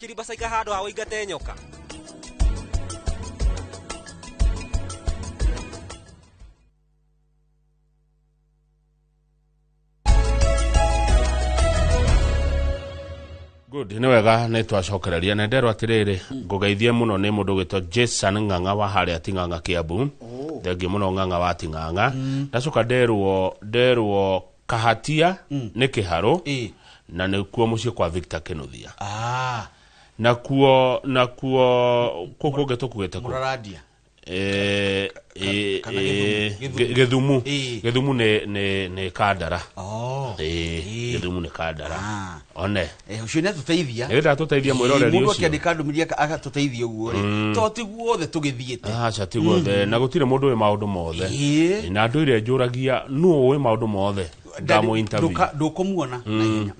Kiribacaika handũ ha ũingate nyoka. Good, nĩ wega nĩ twacokereria na nderwo atĩrĩrĩ ngũgeithie mũno nĩ mũndũ ũgwĩtwo Jason Ng'ang'a wa harĩa Ting'ang'a Kiambu. Thengiũ mũno Ng'ang'a wa Ting'ang'a. Ndacoka nderwo Kahatia nĩ kĩharũ na nĩkuo mũciĩ kwa Victor Kĩnuthia. Nakuo kũu kũngĩ tũkuĩte kũ? Mũrarandia. Kana Gĩthumo. Gĩthumu. Ĩĩ. Gĩthumu nĩ Kandara. Oh. Ĩĩ, Ĩĩ. Gĩthumu nĩ Kandara. Ah. One. Ũcio nĩ atũteithia. Nĩgetha atũteithia mwĩroreri Mũndũ ũcio. akĩandĩka ndũmĩrĩri agatũteithia ũguo rĩ. To ti guothe tũgĩthiĩte. Aca ti guothe na gũtirĩ mũndũ wĩ maũndũ mothe. Ĩĩ. Na ndũire njũragia nũ ũĩ maũndũ mothe ndamũ interview. Ndũkũmuona na ihenya.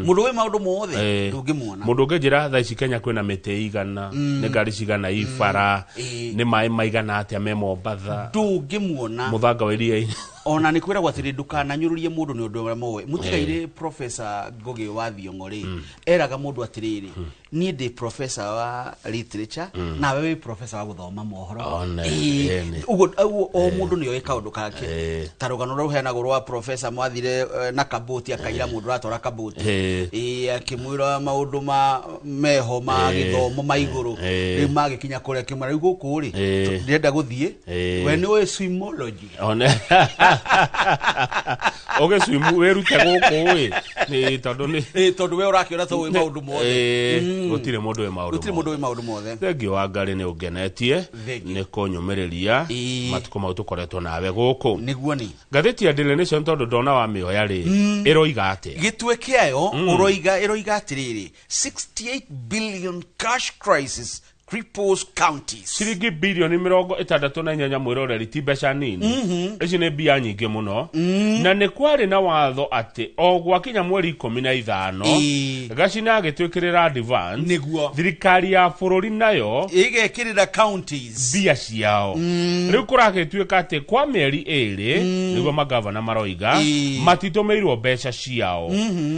Mũndũ wĩ maũndũ mothe ndũngĩmuona. Mũndũ ũngĩnjĩra thaa ici Kenya kwĩna mĩtĩ igana, nĩ ngari cigana ibara, nĩ maĩ maigana atĩa me Mombatha, Ndũngĩmuona. mũthanga wa iria-inĩ. Ona nĩ kwĩragwo atĩrĩ ndũkananyũrũrie mũndũ nĩ ũndũ ũrĩa moĩ. Mũtigairĩ Professor Ngũgĩ wa Thiong'o rĩ, eraga mũndũ atĩrĩrĩ, niĩ ndĩ professor wa literature, nawe wĩ professor wa gũthoma mohoro. One, Ĩĩ, ĩni. ũguo o mũndũ nĩ oĩ kaũndũ kake. Ĩĩ. Ta rũgano rũrĩa rũheanagwo rwa professor mwathire na kabũti akaira mũndũ ũratwara kabũti. Ĩĩ. Ĩĩ, akĩmwĩra maũndũ ma meho ma Ĩĩ. gĩthomo ma igũrũ. Ĩĩ. Rĩu magĩkinya kũrĩa akĩmwĩra rĩu gũkũ rĩ, Ĩĩ. ndĩrenda gũthiĩ. Ĩĩ. We nĩ ũĩ swimology? One. Ũgĩcwimu wĩrute gũkũ ĩ nĩ tondũ nĩ Ĩĩ, tondũ we ũrakĩona ta ũĩ maũndũ mothe. Ĩĩ, gũtirĩ mũndũ wĩ maũndũ Gũtirĩ mũndũ wĩ maũndũ mothe. Thengiũ wa Ngarĩ nĩ ũngenetie Thengiũ. nĩ kũnyũmĩrĩria Ĩĩ. matukũ mau tũkoretwo nawe gũkũ. Nĩguo nĩ. Ngathĩti ya Daily Nation tondũ ndona wa mĩoya rĩ ĩroiga atĩa? Gĩtwe kĩayo ũroiga ĩroiga atĩrĩrĩ, 68 billion cash crisis cripples counties. Ciringi bilioni 68 mwĩroreri ti mbeca nini, ici nĩ mbia nyingĩ mũno, na nĩ kwarĩ na watho atĩ o gwakinya mweri 15 Gacina agĩtwĩkĩrĩra advance. Nĩguo. Thirikari ya bũrũri nayo ĩgekĩrĩra counties mbia ciao. Rĩu kũragĩtuĩka atĩ kwa mĩeri 2 nĩguo magavana maroiga matitũmĩirwo mbeca ciao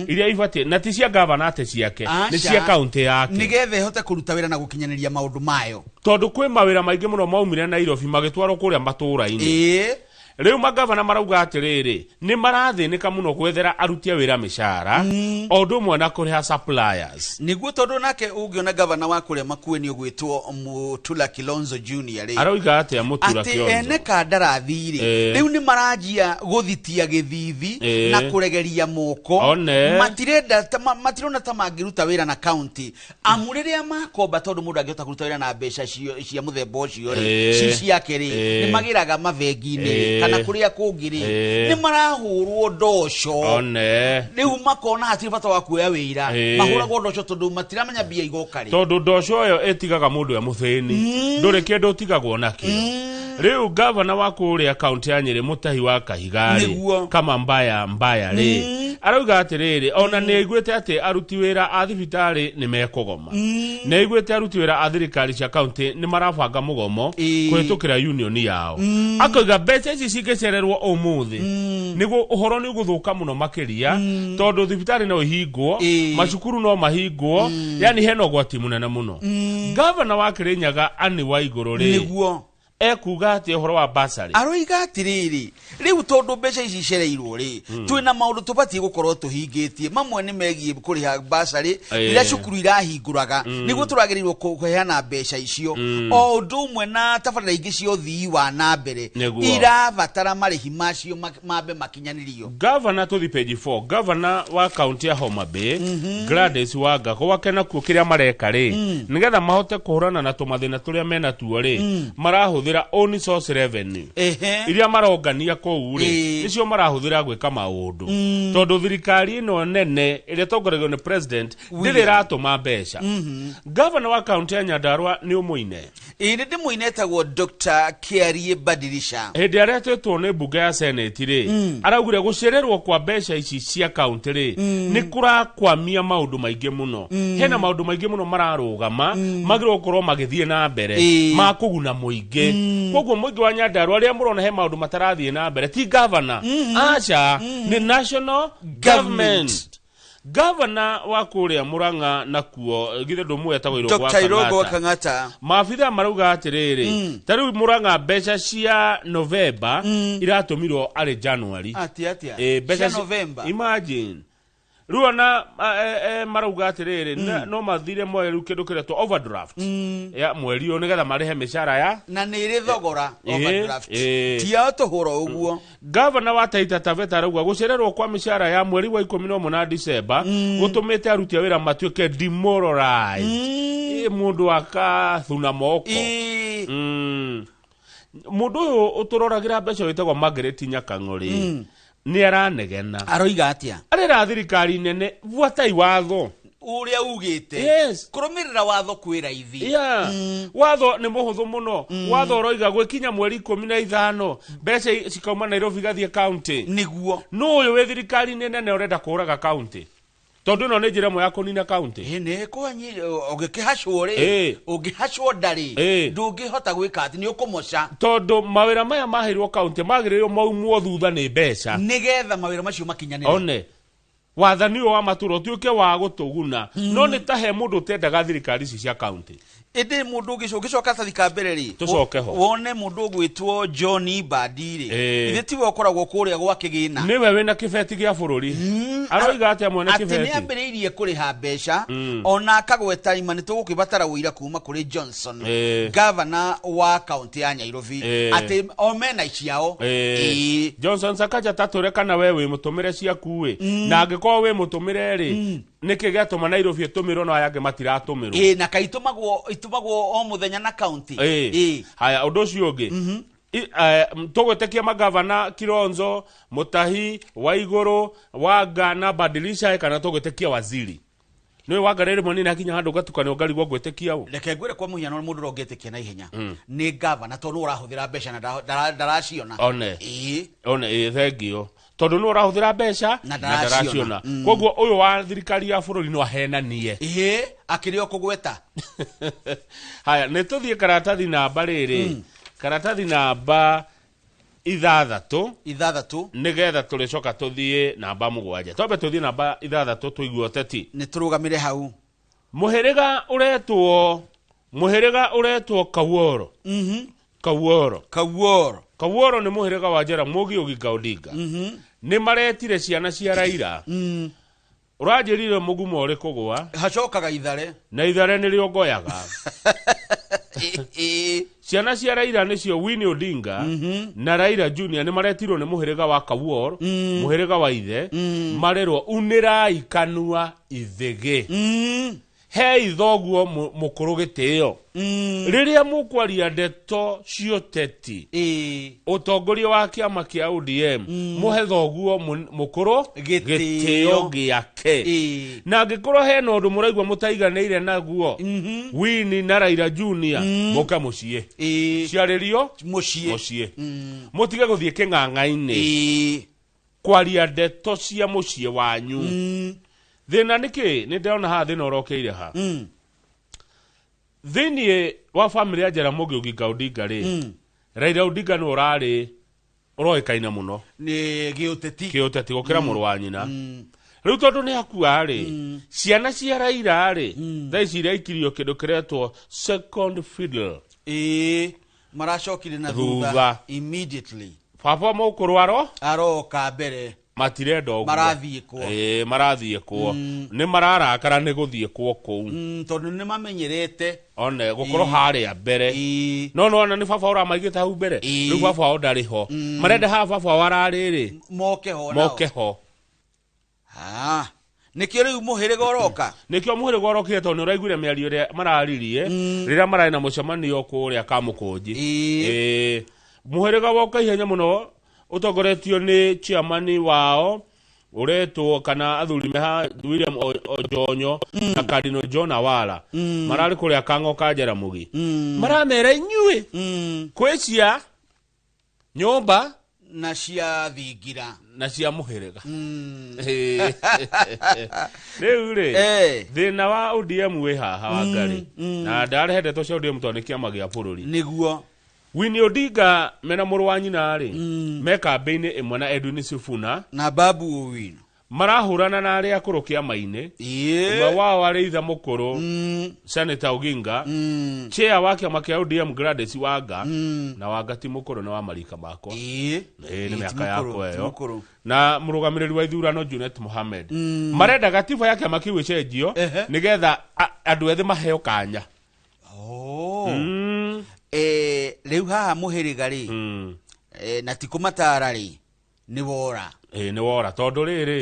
iria ibatiĩ, na ti cia gavana atĩ ciake, nĩ cia Aca. kaũntĩ yake, nĩgetha ĩhote kũruta wĩra na gũkinyanĩria maũndũ mayo. Tondũ kwĩ mawĩra maingĩ mũno maumire Nairobi magĩtwarwo kũrĩa matũũra-inĩ. Rĩu magavana marauga atĩrĩrĩ, nĩ marathĩnĩka mũno gwethera aruti a wĩra mĩcara o ũndũ ũmwe na kũrĩha suppliers. Nĩguo, tondũ nake ũngĩona gavana wa kũrĩa Makueni ũgwĩtwo Mutula Kilonzo Junior rĩ, Arauga atĩa Mũtura atĩ Kionzo? ene kandarathi rĩ, rĩu nĩ maranjia gũthitia gĩthithi na kũregeria moko. One. Matirenda matirona ta mangĩruta wĩra na county, amu rĩrĩa makomba, tondũ mũndũ angĩhota kũruta wĩra na mbeca cia mũthemba ũcio rĩ, ci ciake rĩ, nĩ magĩraga mabengi-inĩ rĩ, kana kũrĩa kũngĩ rĩ, nĩ marahũrwo ndoco. One. Rĩu makona hatirĩ bata wa kuoya wĩra. Mahũragwo ndoco tondũ matiramenya mbia igoka rĩ. Tondũ ndoco ĩyo ĩtigaga mũndũ e mũthĩni, ndũrĩ kĩndũ ũtigagwo nakĩo. Rĩu gavana wa kũrĩa kaũntĩ ya Nyĩrĩ, Mũtahi wa Kahiga rĩ, kama mbaya mbaya rĩ, arauga atĩrĩrĩ, ona nĩ aiguĩte atĩ aruti wĩra a thibitarĩ nĩ mekũgoma, nĩ aiguĩte aruti wĩra a thirikari cia kaũntĩ nĩ marabanga mũgomo kũhĩtũkĩra union yao. Akoiga mbeca ici cingĩcererwo ũmũthĩ nĩguo ũhoro nĩ ũgũthũka mũno makĩria, tondũ thibitarĩ no ihingwo, macukuru no mahingwo, yani hena ũgwati mũnene mũno. Gavana wa Kĩrĩnyaga Anne Waigũrũ rĩ, ekuga atĩ ũhoro wa basarĩ? Aroiga atĩrĩrĩ, rĩu tondũ mbeca ici icereirwo rĩ, twĩna maũndũ tũbatiĩ gũkorwo tũhingĩtie. Mamwe nĩ megiĩ kũrĩha basarĩ rĩrĩa cukuru irahingũraga, nĩguo tũragĩrĩirwo kũheana mbeca icio, o ũndũ ũmwe na tabarĩra ingĩ cia ũthii wa na mbere irabatara marĩhi macio mambe makinyanĩrio. Gavana, tũthi page 4. Gavana wa kaunti ya Homa Bay, Gladys Wanga, gwake nakuo kĩrĩa mareka rĩ, nĩgetha mahote kũhũrana na tũmathĩna tũrĩa menatuo rĩ, marahũthĩra own source revenue iria marongania kũu rĩ, nĩcio marahũthĩra gwĩka maũndũ, tondũ thirikari ĩno nene ĩrĩa ĩtongoragio nĩ president ndĩrĩ ĩratũma mbeca. Gavana wa kaunti ya Nyandarua nĩ ũmũine? Ĩĩ, nĩ ndĩmũine, etagwo Dr. Kiarie Badirisha. Hĩndĩ ĩrĩa etĩtwo nĩ mbunge ya senate rĩ, araugire gũcererwo kwa mbeca ici cia kaunti rĩ, nĩ kũrakwamia maũndũ maingĩ mũno. Hena maũndũ maingĩ mũno mararũgama magĩrĩirwo gũkorwo magĩthiĩ na mbere ma kũguna mũingĩ. Koguo mũingĩ wa Nyandarua, rĩrĩa mũrona he maũndũ matarathiĩ na mbere, ti gavana, aca, nĩ national government. Gavana wa kũrĩa Murang'a nakuo githĩ ndũmũĩ etagwo Irũngũ wa Dr. Irũngũ wa Kang'ata. Kang'ata. Maabitha marauga atĩrĩrĩ, ta rĩu Murang'a mbeca cia Novemba iratũmirwo arĩ January. Atĩa atĩa? Eh, mbeca Cia Novemba. Imagine. Rĩu ona marauga atĩrĩrĩ, no mathire moe rĩu kĩndũ kĩretwo overdraft ya mweri ũyũ nĩgetha marĩhe mĩcara ya na nĩ ĩrĩ thogora overdraft. Ti ya tũhũra ũguo. Gavana wa Taita Taveta arauga gũcererwo kwa mĩcara ya mweri wa 11 na December gũtũmĩte aruti a wĩra matuĩke demoralized. Mũndũ akathuna moko. Mũndũ ũyũ ũtũroragĩra mbeca wĩtagwo Margaret Nyakang'o-rĩ, nĩ aranegena. Aroiga atĩa? Arera thirikari nene, buatai watho. Ũrĩa ugĩte. Yes. Kũrũmĩrĩra watho kwĩ raithi. Yeah. Watho nĩ mũhũthũ mũno. Watho ũroiga gwĩkinya mweri 15 mbeca cikauma Nairobi igathiĩ county. Nĩguo. Nũ ũyũ wĩ thirikari-inĩ nene ũrenda kũraga county? Tondũ ĩno nĩ njĩra ĩmwe ya kũnina county. Ĩ, nĩ kwanyi ũngĩkĩhacwo rĩ, ũngĩhacwo nda rĩ, ndũngĩhota gwĩka atĩ nĩ ũkũmoca. Tondũ mawĩra maya maheirwo county magĩrĩirwo maumwo thutha nĩ mbeca. Nĩgetha mawĩra macio makinyanĩre. One. Wathani ũyũ wa matũũra ũtuĩke wa gũtũguna. No nĩ ta he mũndũ ũtendaga thirikari ici cia county. Ĩndĩ mũndũ ũngĩcoka karatathi ka mbere rĩ, Tũcoke ho. wone mũndũ ũgwĩtwo John Mbadi rĩ, ithe tiwe ũkoragwo kũrĩa gwa kĩgĩna. Nĩwe wĩna kĩbeti gĩa bũrũri. Aroiga atĩa mwene Atĩ nĩ kĩbeti? ambĩrĩirie kũrĩha mbeca, ona akagweta ima nĩ tũgũkĩbatara ũira kuma kũrĩ Johnson, gavana wa kaunti ya Nairobi, atĩ o mena ciao. Johnson Sakaja tatũre kana we wĩ mũtũmĩre ciaku ĩ, na angĩkorwo wĩ mũtũmĩre rĩ, nĩkĩ gĩatũma Nairobi ĩtũmĩrwo no aya angĩ matiratũmĩrwo? Na kaĩ itũmagwo o mũthenya na kaunti. Haya, ũndũ ũcio ũngĩ. Tũgwĩtĩkia magavana Kilonzo, Mutahi, Waigũrũ, Wanga na Badilisha, kana tũgwĩtĩkia waziri? Nĩũĩ Wanga rĩrĩ mwe nĩ akinya handũ ngatukana ngarigwo ngwĩtĩkia ũ? Reke ngwĩre kwa mũhiano mũndũ ũrĩa ũngĩtĩkia na ihenya nĩ gavana, tondũ nĩwe ũrahũthĩra mbeca na ndaraciona. One. One, thengio. Tondũ nĩwe ũrahũthĩra mbeca Na na ndaraciona. ndaraciona. Koguo ũyũ wa thirikari ya bũrũri no ahenanie. Akĩrĩ o kũgweta. Haya, nĩ tũthiĩ karatathi namba rĩrĩ. Karatathi namba 6. 6. Nĩgetha tũrĩcoka tũthiĩ namba 7. Twambe tũthiĩ namba 6 tũigue ũteti. Nĩ tũrũgamĩre hau. Mũhĩrĩga ũretwo Kawuoro. Kawuoro. Kawuoro. Kawuoro nĩ mũhĩrĩga wa Jaramogi Oginga Odinga. Nĩ maretire ciana cia Raila. Ũranjĩrire mũgumo ũrĩ kũgũa. Hacokaga ithare. Na ithare nĩrĩo ngoyaga. Ciana cia Raila nĩcio Winnie Odinga na Raila Junior nĩ maretirwo nĩ mũhĩrĩga wa Kawuor, mũhĩrĩga wa ithe, marerwo unĩrai kanua ithĩgĩ. Hei thoguo mũkũrũ gĩtĩo. Rĩrĩa mũkwaria ndeto cioteti, ũtongoria wa kĩama kĩa ODM, mũhe thoguo mũkũrũ Gĩtĩo. gĩtĩo gĩake. Na angĩkorwo hena ũndũ mũraigua mũtaiganĩire naguo, Winnie na Raila Junior, mũke mũciĩ. Ciarĩrio Mũciĩ. Mũciĩ. Mũtige gũthiĩ kĩng'ang'a-inĩ. Kwaria ndeto cia mũciĩ wanyu. Thĩna nĩ kĩ? Nĩ ndĩrona haha thĩna ũrokeire ha. Thĩinĩ wa famĩlĩ ya Jaramogi Oginga Odinga rĩ, Raila Odinga nĩwe ũrarĩ ũroĩkaine mũno. Nĩ gĩũteti. Gĩũteti gũkĩra mũrũ wa nyina. Rĩu tondũ nĩ akua rĩ, ciana cia Raila rĩ, thaa ici iraikirio kĩndũ kĩretwo second fiddle. Maracokire na Thutha. thutha. Immediately. Baba mũkũrũ aro? Aroka mbere. Matirenda ũguo. Marathiĩ kwo. Marathiĩ kwo. Nĩ mararakara nĩ gũthiĩ kwo kũu. Tondũ nĩ mamenyerete. One, gũkorwo harĩa mbere. No nĩwona nĩ baba ũramaigĩte hau mbere. Rĩu baba wao ndarĩ ho. Marenda haha baba wao ararĩ rĩ. Moke ho nao. Moke ho. Nĩkĩo rĩu mũhĩrĩga ũroka? Nĩkĩo mũhĩrĩga ũrokire tondũ nĩ ũraiguire mĩario ĩrĩa mararirie, rĩrĩa mararĩ na mũcemanio kũrĩa Kamũkũnji. Mũhĩrĩga woka ihenya mũno ũtongoretio nĩ chairman wao ũretwo kana athuri meha William Ojonyo na Cardinal John Awala. Mararĩ kũrĩa Kang'o ka Jaramogi. Maramera inyuĩ kwĩ cia nyũmba na cia thingira na cia mũhĩrĩga. Rĩu rĩ, thĩna wa ODM wĩ haha wa Ngarĩ. Na ndarehe ndeto cia ODM tondũ nĩ kĩama gĩa bũrũri. Nĩguo. Winnie Odinga mena mũrũ wa nyina rĩ, me kambĩ-inĩ ĩmwe na Edwin Sifuna na Babu Owino. Marahũrana na arĩa akũrũ kĩama-inĩ. Ũmwe wao arĩ ithe mũkũrũ, Senator Oginga, chair wa kĩama kĩa ODM Gladys Wanga, na Wanga ti mũkũrũ, nĩ wa marika makwa. Ĩĩ, nĩ mĩaka yakwa ĩyo. Na mũrũgamĩrĩri wa ithurano Junet Mohamed. Marenda gatiba ya kĩama kĩu ĩcenjio nĩgetha andũ ethĩ maheo kanya. Rĩu haha mũhĩrĩga rĩ, na ti kũmatara rĩ, nĩ wora. Ĩĩ, nĩ wora tondũ rĩrĩ.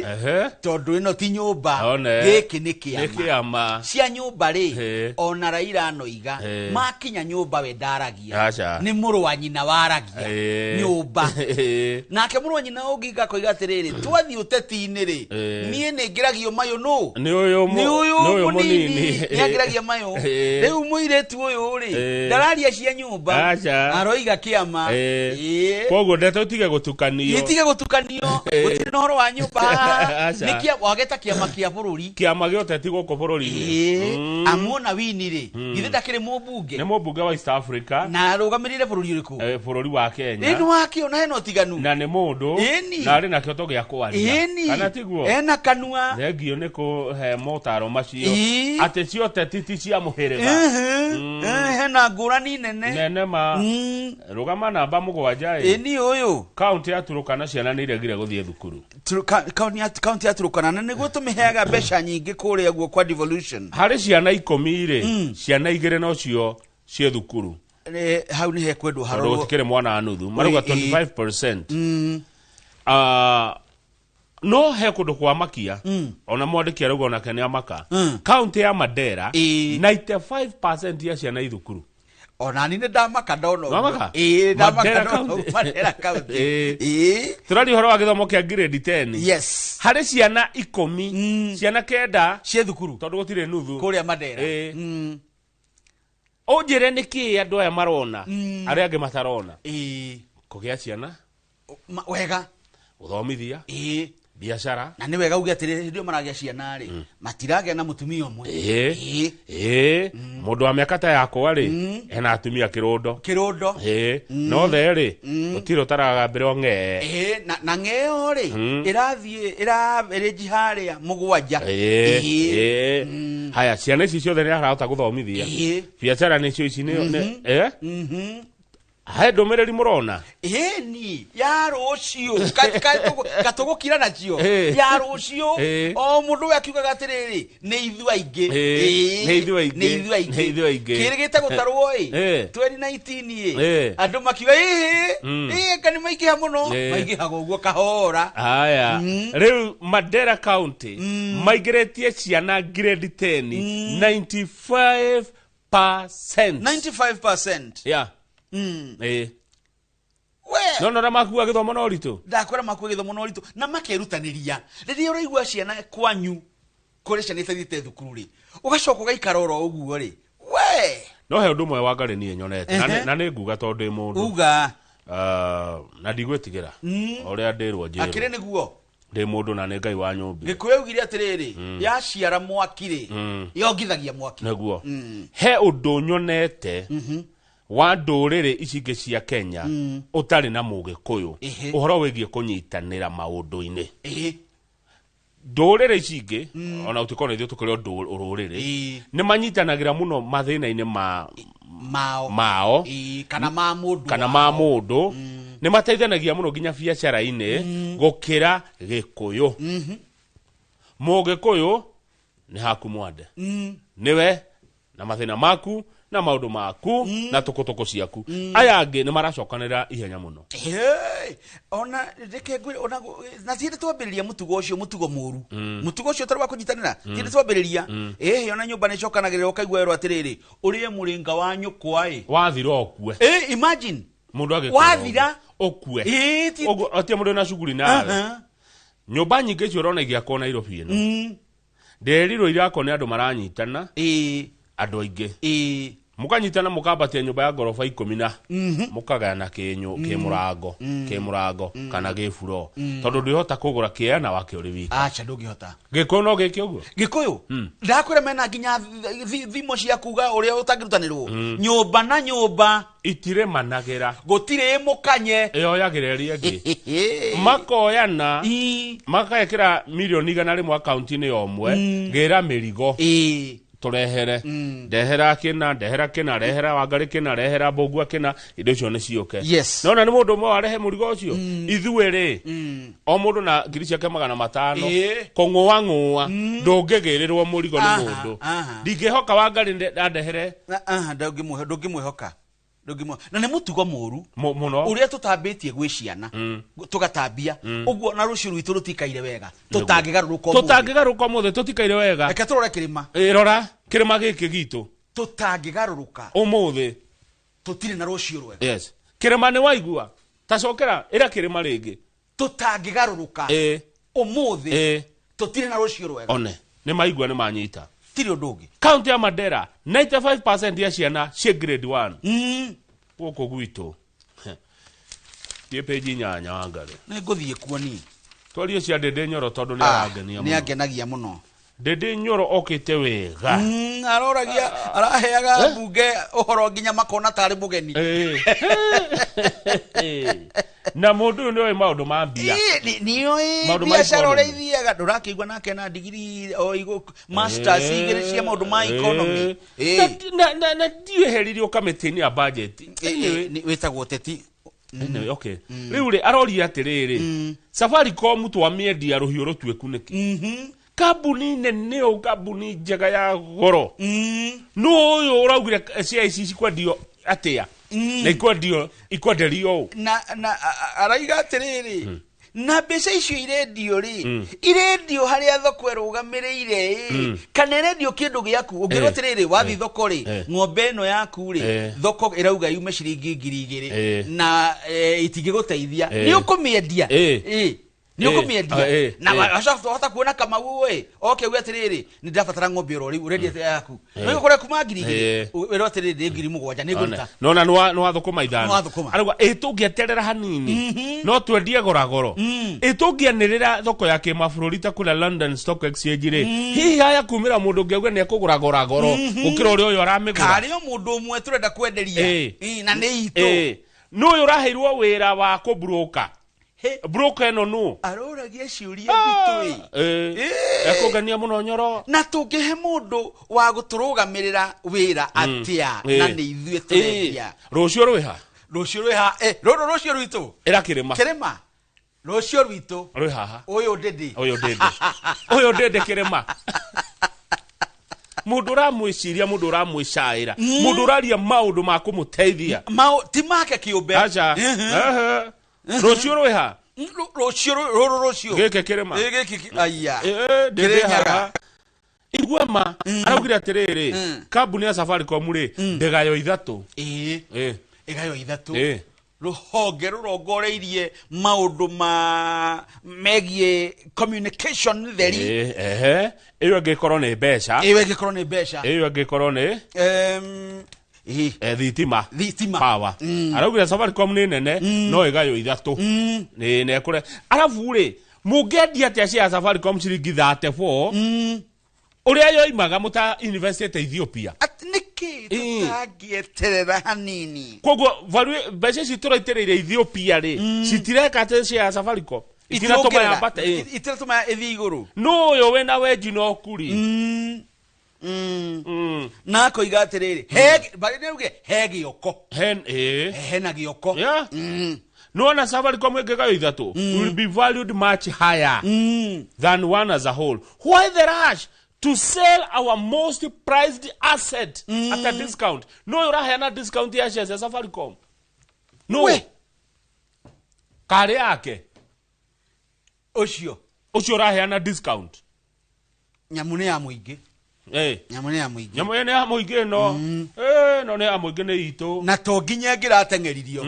Ehe. Tondũ ĩno ti nyũmba, gĩkĩ nĩ kĩama. Nĩ kĩama. Cia nyũmba rĩ, ona Raila anoiga, makinya nyũmba we ndaragia. Nĩ mũrũ wa nyina waragia nyũmba. Nake mũrũ wa nyina Oginga akoiga atĩrĩrĩ, twathiĩ ũteti-inĩ rĩ, niĩ nĩ ngĩragio mayũ nũ? Nĩ ũyũ mũnini. Nĩ angĩragia mayũ. Rĩu mũirĩtu ũyũ rĩ, ndararia cia nyũmba. Aroiga kĩama. Koguo ndeto itige gũtukanio. Itige gũtukanio. Gũtirĩ na ũhoro wa nyũmba. Nĩ kĩa wageta kĩama kĩa bũrũri. Kĩama gĩa ũteti gũkũ bũrũri-inĩ. Amuona Wini rĩ, githĩ ndakĩrĩ mũmbunge? Nĩ mũmbunge wa East Africa. Na arũgamĩrĩire bũrũri ũrĩkũ? Bũrũri wa Kenya. Ĩĩ, nĩ wakĩona hena ũtiganu. Na nĩ mũndũ. Na arĩ na kĩhoto gĩa kwaria. Kana tiguo? Ena kanua. Thengio nĩ kũhe motaro macio. Atĩ cia ũteti ti cia mũhĩrĩga. Hena ngũrani nene. Nene ma. Rũgama namba 7 ĩ. Ĩni ũyũ. Kaunti ya Turukana ciana nĩ iregire gũthiĩ thukuru. Kaunti ya Turukana na nĩguo tũmĩheaga mbeca nyingĩ kũrĩa guo kwa devolution. Harĩ ciana 10 rĩ, ciana 2 nocio ciĩ thukuru. Hau nĩ hekwendwo harorwo. Tondũ gũtikĩrĩ mwana nuthu. Marauga 25%. No he kũndũ kwa makia, ona mwandĩki arauga onake nĩ amaka. Kaunti ya Mandera, 95% ya ciana i thukuru. Ona ni ndamaka ndona ũguo. Wamaka? Ĩĩ, ndamaka Mandera ndona County. ũguo, Mandera County. Ĩĩ. Ĩĩ. Tũraria ũhoro wa gĩthomo kĩa grade 10. Yes. Harĩ ciana 10, ciana 9 cia thukuru. Tondũ gũtirĩ nuthu. Kũrĩa Mandera. Ĩĩ. Ũnjĩre nĩ kĩĩ andũ aya marona, arĩa angĩ matarona. Ĩĩ. Kũgĩa ciana. Wega. Gũthomithia. Ĩĩ. Biacara. Na nĩ wega uge atĩrĩrĩ, hĩndĩ ĩyo maragĩa ciana rĩ, matiragĩa na mũtumia ũmwe. Ĩĩ. Ĩĩ. Ĩĩ. Mũndũ wa mĩaka ta yakwa rĩ, ena atumia kĩrũndo. Kĩrũndo. Ĩĩ. No the rĩ, gũtirĩ ũtaragambĩrwo ng'ee. Ĩĩ, na ng'eo rĩ, ĩrathiĩ, ĩrĩ harĩa 7. Ĩĩ. Ĩĩ. Ĩĩ. Haya, ciana ici ciothe nĩ arahota gũthomithia. Ĩĩ. Biacara nĩcio ici nĩ, nĩ, ĩĩ? He ndũmĩrĩri mũrona? Ĩni, ya rũciũ. Katũgũkira nacio. Ya rũciũ. O mũndũ we akiugaga atĩrĩrĩ, nĩ ithuĩ aingĩ. Nĩ ithuĩ aingĩ. Nĩ ithuĩ aingĩ. Nĩ ithuĩ aingĩ. Kĩrĩgĩte gũtarwo ĩ. 2019 ĩ. Andũ makiuga, ĩhĩ, ĩhĩ, anga nĩ maingĩha mũno. Maingĩhaga ũguo kahora. Haya. Rĩu Mandera County maingĩrĩtie ciana grade 10, 95%. 95%. Yeah. We. No, no, na makuaga gĩthomo na ũritũ. Ndakwĩra makuaga gĩthomo na ũritũ na makerutanĩria. Rĩrĩa ũraigua ciana kwanyu kũrĩ ciana itathiĩte thukuru rĩ, ũgacoka ũgaikara oro ũguo rĩ, we. No he ũndũ ũmwe wa Ngarĩ niĩ nyonete, na nĩ nguga tondũ ndĩ mũndũ. Uga. Na ndigwĩtigĩra. O ũrĩa ndĩrwo njĩrwo. Akĩrĩ nĩguo. Ndĩ mũndũ na nĩ Ngai wa nyũmbire. Gĩkũyũ augire atĩrĩrĩ, yaciara mwaki rĩ, yongithagia mwaki. Nĩguo. He ũndũ nyonete wa ndũrĩrĩ ici ingĩ cia Kenya ũtarĩ na Mũgĩkũyũ. Ũhoro wĩgiĩ kũnyitanĩra maũndũ-inĩ. Ndũrĩrĩ ici ingĩ, ona gũtuĩka ona ithuĩ tũkĩrĩ o rũrĩrĩ, nĩ manyitanagĩra mũno mathĩna-inĩ Mao. mao. Kana ma mũndũ Kana wao. ma mũndũ. Nĩ mateithanagia mũno nginya biacara-inĩ gũkĩra Gĩkũyũ. Mũgĩkũyũ nĩ haku mwande. Nĩwe na mathĩna maku na maũndũ maku na tũkũtũkũ ciaku. Aya angĩ nĩ maracokanĩra ihenya mũno. Hey, ona reke ngwĩre, ona na ti hĩndĩ twambĩrĩria mũtugo ũcio, mũtugo mũru. Mũtugo ũcio ũtarĩ wa kũnyitanĩra, ti hĩndĩ twambĩrĩria. Ĩhĩ, ona nyũmba nĩ ĩcokanagĩrĩra ũkaigua werwo atĩrĩrĩ, ũrĩe mũrĩnga wa nyũkwa ĩ. Wathira ũkue. Imagine. Mũndũ agĩkua Wathira. ũkue. Ti- Ũguo, atia mũndũ na cuguri nawe. Nyũmba nyingĩ icio ũrona igĩakwo Nairobi ĩno. Ndĩrerirwo irakwo nĩ andũ maranyitana. Andũ aingĩ. Mũkanyitana mũkambatia nyũmba ya ngoroba 10 na mũkagayana kĩmũrango kĩmũrango kana gĩburo tondũ ndwĩhota kũgũra kĩana wake ũrĩ wika. Acha ndũngĩhota. Gĩkũyũ no gĩke ũguo. Gĩkũyũ ndakwĩra mena nginya thimo cia kuga ũrĩa ũtangĩrutanĩrwo nyũmba na nyũmba itirĩmanagĩra gũtirĩ mũkanye ĩyoyagĩra ĩrĩa ĩngĩ makoyana makekĩra milioni 100 akaunti-inĩ ya ũmwe gĩra mĩrigo tũrehere ndehera kĩna ndehera kĩna rehera Wangarĩ kĩna rehera Mbũgua kĩna indo icio nĩ ciũke. Yes. Nona nĩ mũndũ ũmwe warehe mũrigo ũcio ithuĩ rĩ o mũndũ na ngiri ciake 500 kũng'ũa ng'ũa ndũngĩgĩrĩrwo mũrigo nĩ mũndũ. Ndingĩhoka Wangarĩ andehere. Ndũngĩmwĩhoka. Na nĩ mũtugo mũru mũno ũrĩa tũtambĩtie gwĩ ciana tũgatambia ũguo na rũciũ rwitũ rũtikaire wega tũtangĩgarũrũka ũmũthĩ. Tũtangĩgarũrũka ũmũthĩ tũtikaire wega. Reke tũrore kĩrĩma. Rora kĩrĩma gĩkĩ gitũ tũtangĩgarũrũka ũmũthĩ tũtirĩ na rũciũ rwega. Yes. Kĩrĩma nĩ waigua tacokera ĩra kĩrĩma rĩngĩ tũtangĩgarũrũka ũmũthĩ tũtirĩ na rũciũ rwega. One nĩ maigua nĩ manyita tirĩ ũndũ ũngĩ. Kaunti ya Mandera 95% ya ciana ciĩ grade 1 gũkũ gwitũ. Thiĩ page 8 Wangarĩ. Nĩ ngũthiĩ kuo niĩ. Twarie cia Ndĩndĩ Nyoro tondũ nĩ arangenia mũno. Nĩ angenagia mũno. Ndĩndĩ Nyoro okĩte wega. Aroragia araheaga mbunge ũhoro nginya makona tarĩ mũgeni. Na mũndũ ũyũ nĩoĩ maũndũ ma mbia. Nĩoĩ biacara ũrĩa ithiaga ndũrakĩigua nake na digiri o masters igĩrĩ cia maũndũ ma economy. Na ndieheririo kamĩtĩ-inĩ ya budget. Wĩtagwo teti. Anyway, okay. Rĩu rĩ aroria atĩrĩrĩ Safaricom twamĩendia rũhiũ rũtuĩku nĩkĩ? Kambuni nene ũũ kambuni njega ya goro nũ ũyũ ũraugire cia ici cikwendio atĩa na ikwendio ikwenderio ũũ na araiga atĩrĩrĩ na mbeca icio irendio rĩ irendio harĩa thoko ĩrũgamĩrĩire kana irendio kĩndũ gĩaku ũngĩrwo atĩrĩrĩ wathiĩ thoko rĩ ng'ombe ĩno yaku rĩ thoko ĩrauga yume ciringi 2000 na itingĩgũteithia nĩ ũkũmĩendia nĩ ũkũmĩendia na wahota kuona Kamau ĩ oke uge atĩrĩrĩ nĩ ndabatara ng'ombe oro rĩu ũrendia yaku no ĩgũkora kuma 2000 wĩrwo atĩrĩrĩ nĩ 7,000 nĩ ngũruta nona nĩ wathũkũma 5 arauga ĩ tũngĩeterera hanini no twendie goragoro ĩ tũngĩanĩrĩra thoko ya kĩmabũrũri ta kũrĩa London Stock Exchange rĩ hihi haya kumĩra mũndũ ũngĩ auge nĩ ekũgũra goragoro gũkĩra ũrĩa ũyũ aramĩgũra karĩ o mũndũ ũmwe tũrenda kwenderia na nĩ itũ nũ ũyũ ũraheirwo wĩra wa kũmburoka broker ĩno nũ aroragia ciũria nditũ ĩ ekũngenia mũno Nyoro na tũngĩhe mũndũ wa gũtũrũgamĩrĩra wĩra atĩa na nĩ ithuĩ tũrendia rũciũ rwĩha rũciũ rwĩha rũrũ rũciũ rwitũ ĩra kĩrĩma kĩrĩma rũciũ rwitũ rwĩ haha ũyũ ndĩndĩ ũyũ ndĩndĩ ũyũ ndĩndĩ kĩrĩma mũndũ ũramwĩciria mũndũ ũramwĩcaĩra mũndũ ũraria maũndũ ma kũmũteithia ti make kĩũmbe aca rũciũ rwĩha rũciũ rũrũ rũciũ gĩkĩ kĩrĩma gĩkĩ aya ndĩndĩ haha igua ma araugire atĩrĩrĩ kambuni ya Safaricom rĩ ndĩgayo 3 ĩgayo 3 rũhonge rũrongoreirie maũndũ ma megiĩ communication theri ĩyo ĩngĩkorwo nĩ mbeca ĩyo ĩngĩkorwo nĩ mbeca ĩyo ĩngĩkorwo nĩ thitima thitima power araugire Safaricom nĩ nene no ĩgaywo 3 nĩ nekũre arabu rĩ mũngĩendia atĩa cia Safaricom ciringi 34 ũrĩa yoimaga mũta investĩte Ethiopia nĩkĩ tũtangĩeterera hanini koguo value mbeca ici tũraitĩrĩire Ethiopia rĩ citireka atĩ cia Safaricom itiratũma yambate itiratũma ĩthiĩ igũrũ nũ ũyũ wĩna wenji na ũkuri na akoiga atĩrĩrĩ he gĩoko hena gĩoko nĩwona Safaricom ĩngĩgaywo 3 will be valued much higher than one as a whole. Why the rush to sell our most prized asset at a discount? No ũraheana discount ya shares ya Safaricom no karĩ yake ũcio ũraheana discount nyamũ nĩ ya mũingĩ nyamũ nĩ ya mũingĩ nyamũ nĩ ya mũingĩ no no nĩ ya mũingĩ nĩ itũ na to nginya ĩngĩrateng'eririo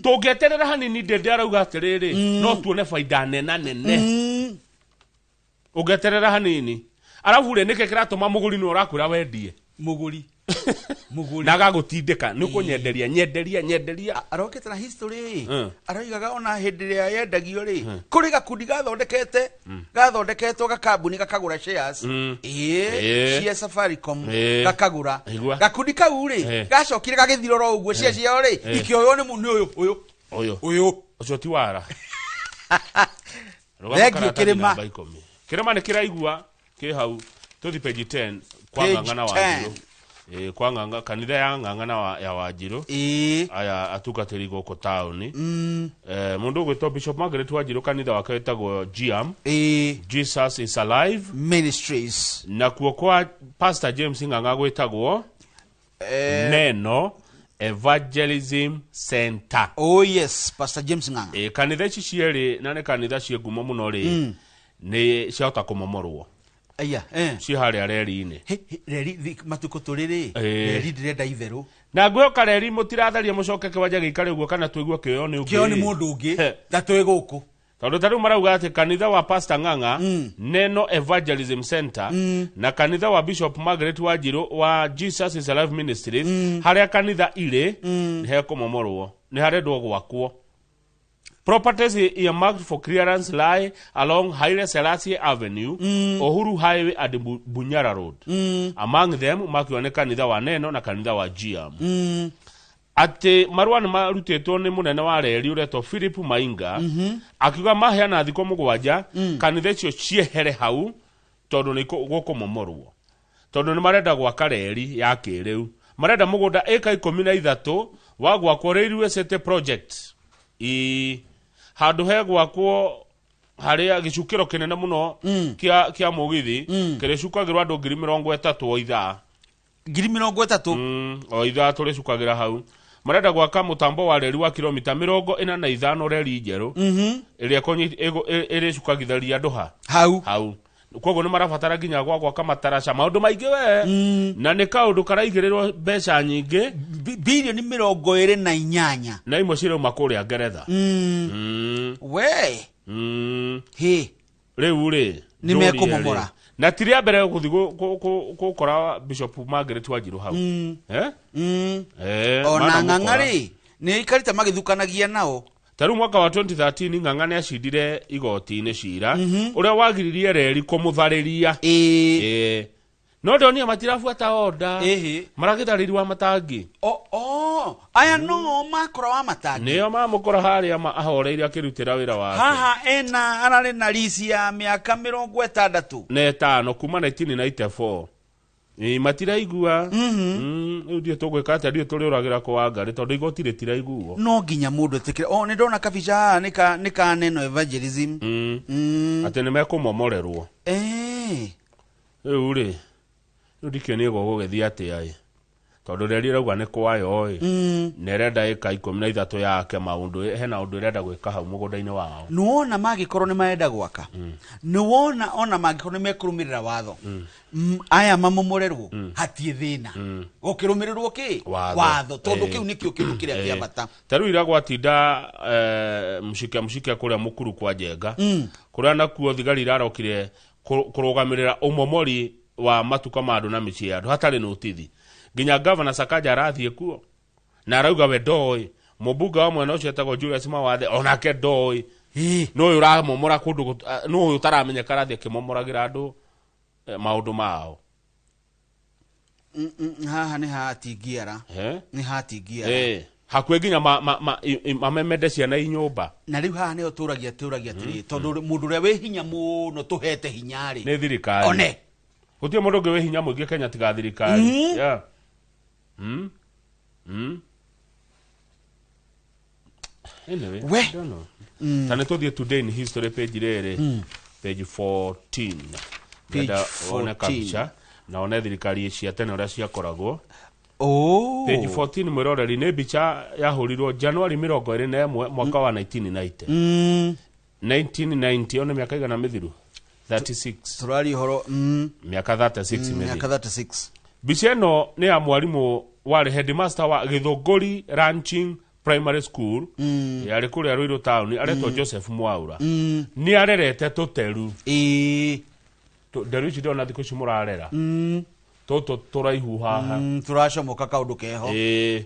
tũngĩeterera hanini Ndĩndĩ arauga atĩrĩrĩ no tuone baida nena nene ũngĩeterera hanini arabu rĩ nĩkĩ kĩratũma mũgũri nĩ ũrakwĩra wendie mũgũri Mũgũri. Na agagũtindĩka nĩ ũkũnyenderia, nyenderia, nyenderia. Arokĩte na history. Aroigaga ona hĩndĩ ĩrĩa yendagio rĩ, kũrĩ gakundi gathondekete, gathondeketwo gakambuni gakagũra shares. Ĩĩ, cia Safaricom. Gakagũra. Igua. Gakundi kau rĩ, gacokire gagĩthira oro ũguo, cia ciao rĩ, ikĩoywo nĩ nĩ ũyũ ũyũ. Ũyũ. Ũyũ. Ũcio ti wara. Rũgama Thengiũ karatathi kĩrĩma. namba 10. Kĩrĩma nĩ kĩraigua kĩ hau, tũthi page 10 kwa Page Ng'ang'a na 10. Wanjirũ. Ĩĩ, kwa Ng'ang'a, kanitha ya Ng'ang'a na ya Wanjirũ. Aya atungatĩri gũkũ taũni. Mũndũ ũgwĩtwo Bishop Margaret Wanjirũ, kanitha wake wĩtagwo GIAM, Jesus is Alive Ministries. Nakuo kwa Pastor James Ng'ang'a gwĩtagwo Neno Evangelism Center. Oh yes, Pastor James Ng'ang'a. Ĩ, kanitha ici cierĩ na nĩ kanitha ciĩ ngumo mũno rĩ, nĩ ciahota kũmomorwo. Aya, Ciĩ harĩa reri-inĩ. He, he, reri matukũ tũrĩ rĩ, reri ndĩrenda itherũ. Na ngwĩhoka reri mũtiratharia mũcoke kĩwanja gĩikare ũguo kana tũigue kĩoyo nĩ ũngĩ. Kĩo nĩ mũndũ ũngĩ ta twĩ gũkũ. Tondũ ta rĩu marauga atĩ kanitha wa Pastor Ng'ang'a, Neno Evangelism Center, na kanitha wa Bishop Margaret Wanjirũ wa Jesus is Alive Ministries, harĩa kanitha irĩ nĩ hekũmomorwo, nĩ harendwo gwakwo. Properties earmarked for clearance lie along Haile Selassie Avenue, Uhuru Highway and Bunyara Road. Among them makiwa nĩ kanitha wa Neno na kanitha wa GM. Atĩ marũa nĩ marutĩtwo nĩ mũnene wa reri ũretwo Philip Mainga, akiuga maheana thikũ 7 kanitha icio ciehere hau, tondũ nĩ gũkũmomorwo, tondũ nĩ marenda gwaka reri ya kĩrĩu. Marenda mũgũnda ĩka 13 wa gwakwo Railway City Project, i handũ he gwakwo harĩa gĩcukĩro kĩnene mũno kĩa mũgithi kĩrĩcukagĩrwo andũ 30,000 o ithaa. 30,000. O ithaa tũrĩcukagĩra hau. Marenda gwaka mũtambo wa reri wa kilomita 45, reri njerũ ĩrĩa ĩrĩcukagitharia andũ ha hau. Hau. Koguo nĩ marabatara nginya gwa gwaka mataraca, maũndũ maingĩ we, na nĩ kaũndũ karaigĩrĩrwo mbeca nyingĩ. Bilioni 28. Na imwe cirauma kũrĩa Ngeretha. We. Hĩ. Rĩu rĩ, Nĩ ndũrie mekũmomora. rĩ. Na ti rĩa mbere gũthiĩ gũkora Bishop Margaret Wanjirũ hau. Eh? Ona Mana Ng'ang'a mũkora. rĩ, nĩ ikarĩte magĩthukanagia nao. Ta rĩu mwaka wa 2013 Ng'ang'a nĩ acindire igoti-inĩ cira ũrĩa wagiririe reri kũmũtharĩria. No ndonire matirabuata order. Maragĩtharĩri wa matangi. O aya no makora wa matangi. Nĩo mamũkora harĩa ahoreire akĩrutĩra wĩra wake. Haha ena ararĩ na lease ya mĩaka 65. Na ĩtano kuma 1994. Ĩ, matiraigua. Rĩu ndiũ tũgwĩka atĩa, ndiũ tũrĩũragĩra kwa Ngarĩ tondũ igoti rĩtiraiguo. No nginya mũndũ etĩkĩre. O nĩ ndona kabica haha nĩ ka Neno Evangelism. Atĩ nĩ mekũmomorerwo. Rĩu rĩ, rĩu ndikĩũĩ nĩ gũgũgĩthiĩ atĩa ĩ, tondũ reri ĩrauga nĩ kwayo ĩ, na ĩrenda ĩka 13 yake maũndũ, hena ũndũ ĩrenda gwĩka hau mũgũnda-inĩ wao. Nĩwona mangĩkorwo nĩ marenda gwaka, nĩwona ona mangĩkorwo nĩ mekũrũmĩrĩra watho, aya mamomorerwo hatirĩ thĩna, gũkĩrũmĩrĩrwo kĩ? Watho. Watho, tondũ kĩu nĩkĩo kĩndũ kĩrĩa kĩa bata. Ta rĩu ira gwatinda mshike mshike kũrĩa Mũkuru kwa Njenga, kũrĩa nakuo thigari irarokire kũrũgamĩrĩra ũmomori wa matuka ma andũ na mĩciĩ ya andũ hatarĩ notithi. Nginya Governor Sakaja arathiĩ kuo na arauga we ndoĩ, mũmbunge wa mwena ũcio etagwo Julius Mawathe onake ndoĩ. No ũyũ ũramomora kũndũ no ũyũ ũtaramenyeka arathiĩ akĩmomoragĩra andũ maũndũ mao. Haha nĩ hatingiara. Nĩ hatingiara. Hakuhĩ nginya mamemende ciana i nyũmba. Na rĩu haha nĩho tũragia atĩrĩ, tondũ mũndũ ũrĩa wĩ hinya mũno tũhete hinya rĩ, nĩ thirikari. One. Gũtirĩ mũndũ ũngĩ wĩ hinya mũingĩ Kenya tiga thirikari. Yeah. Anyway, We. I don't know. Ta nĩ tũthiĩ Today in History page rĩrĩ. Page 14. Page Ngenda wone 14. kabica na one thirikari cia tene ũrĩa ciakoragwo. Page 14, mwĩroreri, nĩ mbica yahũrirwo January 21 mwaka wa 1990. 1990, one mĩaka igana mĩthiru? 36. Tũraria ũhoro, Mĩaka 36 mĩthiru. Mĩaka 36. Mbica ĩno nĩ ya mwarimũ warĩ headmaster wa Gĩthũngũri Ranching Primary School, yarĩ kũrĩa Ruiru town, aretwo Joseph Mwaura. Nĩ arerete tũteru. Nderu ici ndĩrona thikũ ici mũrarera. Tũtũ tũraihu haha. Tũracomoka kaũndũ keho. Ĩĩ.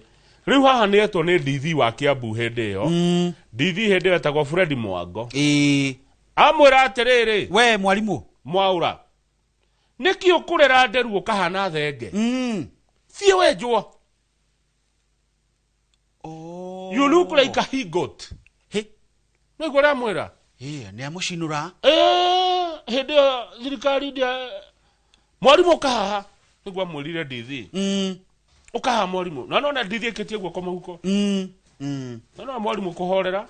Rĩu haha nĩ etwo nĩ DV wa Kiambu hĩndĩ ĩyo. DV hĩndĩ ĩyo etagwo Fred Mwango. Ĩĩ. Amwĩra atĩrĩrĩ, We mwarimũ. Mwaũra, nĩkĩ ũkũrera nderu ũkahana thenge? Thiĩ wenjwo. Oh. You look like a he goat. He. Nĩguo ũramwĩra? Ĩĩ, nĩ amũcinũra. Ĩĩ, hĩndĩ ĩyo thirikari ndĩa mwarimũ ũkahaha nĩguo amwĩrire DV. Ũkahaha mwarimũ. Na nona DV ĩkĩtie guoko mũhuko. Na nona mwarimũ kũhorera.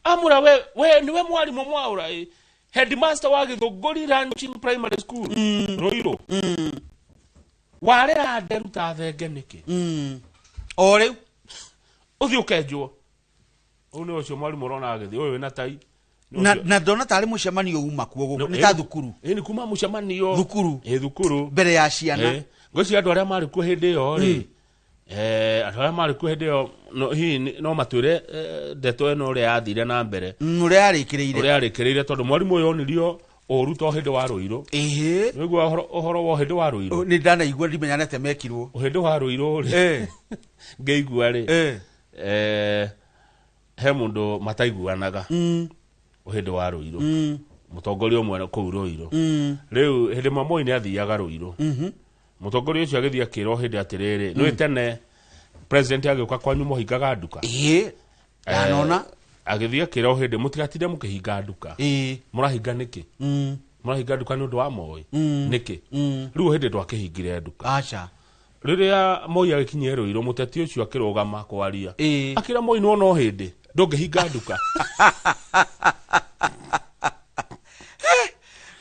Amwĩra we nĩwe mwarimũ Mwaũra ĩ. Headmaster wa Gĩthũngũri Ranching Primary School. Ruiru. Warera nderu ta thenge nĩkĩ? O rĩu. Ũthiĩ ũkenjwo. Ũyũ nĩ ũcio mwarimũ ũrona agĩthiĩ, ũyũ wĩna tai. Nĩ Na ũcio- na ndona tarĩ mũcemanio uma kuo gũkũ. Nĩ ta thukuru. Ĩ, nĩ kuma mũcemanio. Thukuru. Ĩ, thukuru. Mbere ya ciana. Ĩ, ngwĩciria andũ arĩa marĩ kuo hĩndĩ ĩyo rĩ, andũ arĩa marĩ kuo hĩndĩ ĩyo hihi no matwĩre ndeto ĩno ũrĩa yathire na mbere. Ũrĩa yarĩkĩrĩire. Ũrĩa yarĩkĩrĩire tondũ mwarimũ ũyũ onirio ũru to hĩndĩ wa Ruiru. Ĩhĩ. Nĩguo ũhoro wa ũhĩndĩ wa Ruiru. Nĩ ndanaigua ndimenyanete mekirwo. Ũhĩndĩ wa Ruiru rĩ. Ngĩigua rĩ. He mũndũ mataiguanaga. Ũhĩndĩ wa Ruiru. Mũtongoria ũmwe kũu Ruiru. Rĩu hĩndĩ ĩmwe Moi nĩ athiaga Ruiru. Mũtongoria ũcio agĩthiĩ akĩrwo hĩndĩ atĩrĩrĩ, nĩũĩ tene president agĩũka kwanyu mũhingaga nduka? Ĩĩ. Ndanona. Agĩthiĩ akĩrwo hĩndĩ mũtigatinde mũkĩhinga nduka. Ĩĩ. Mũrahinga nĩkĩ? Mũrahinga nduka nĩ ũndũ wa Moi? Nĩkĩ? Rĩu hĩndĩ ndwakĩhingire nduka. Aca. Rĩrĩa Moi agĩkinyire Ruiru, mũteti ũcio akĩrũgama kwaria. Ĩĩ. Akĩra Moi nĩwona o hĩndĩ ndũngĩhinga nduka.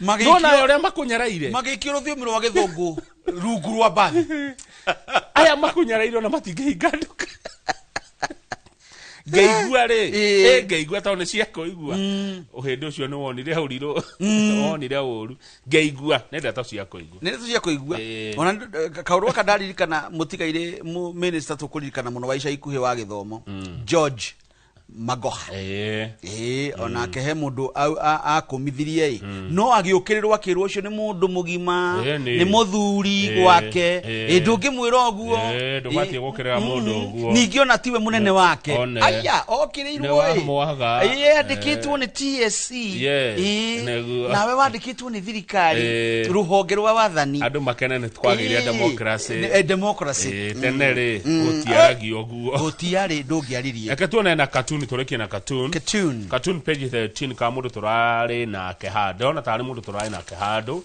Nĩwona ũrĩa makũnyareire? Magĩikio rũthiomi rwa gĩthũngũ rungu rwa mbathi. Aya makũnyareire ona matingĩhinga nduka. Ngeigua rĩ, ngeigua tondũ nĩ cia kũigua. Ũhĩndĩ ũcio nĩ wonire ũrirũ, wonire ũru. Ngeigua, nĩ ndeto cia kũigua. Nĩ ndeto cia kũigua. Ona kaũndũ gaka ndaririkana mũtigairĩ minister tũkũririkana mũno wa ica ikuhĩ wa gĩthomo, George Magoha. Onake he mũndũ akũmithirie ĩ. No agĩũkĩrĩrwo akĩrwo ũcio nĩ mũndũ mũgima, nĩ mũthuri gwake. Ndũngĩmwĩra ũguo. Ndũbatiĩ gũkĩrĩra mũndũ ũguo. Ningĩ ona tiwe mũnene wake. Aya, okĩrĩirwo ĩ. Nĩ wamwaga. Andĩkĩtwo nĩ TSC. Nawe wandĩkĩtwo nĩ thirikari, rũhonge rwa wathani. Andũ makene nĩ twagĩire democracy. Democracy. Tene rĩ, gũtiaragio ũguo. Gũtiarĩ, ndũngĩaririe. Reke tuone na cartoon, tũrĩkie na cartoon. Cartoon. Cartoon page 13 ka mũndũ tũrarĩ nake handũ. Ndĩrona tarĩ mũndũ tũrarĩ nake handũ.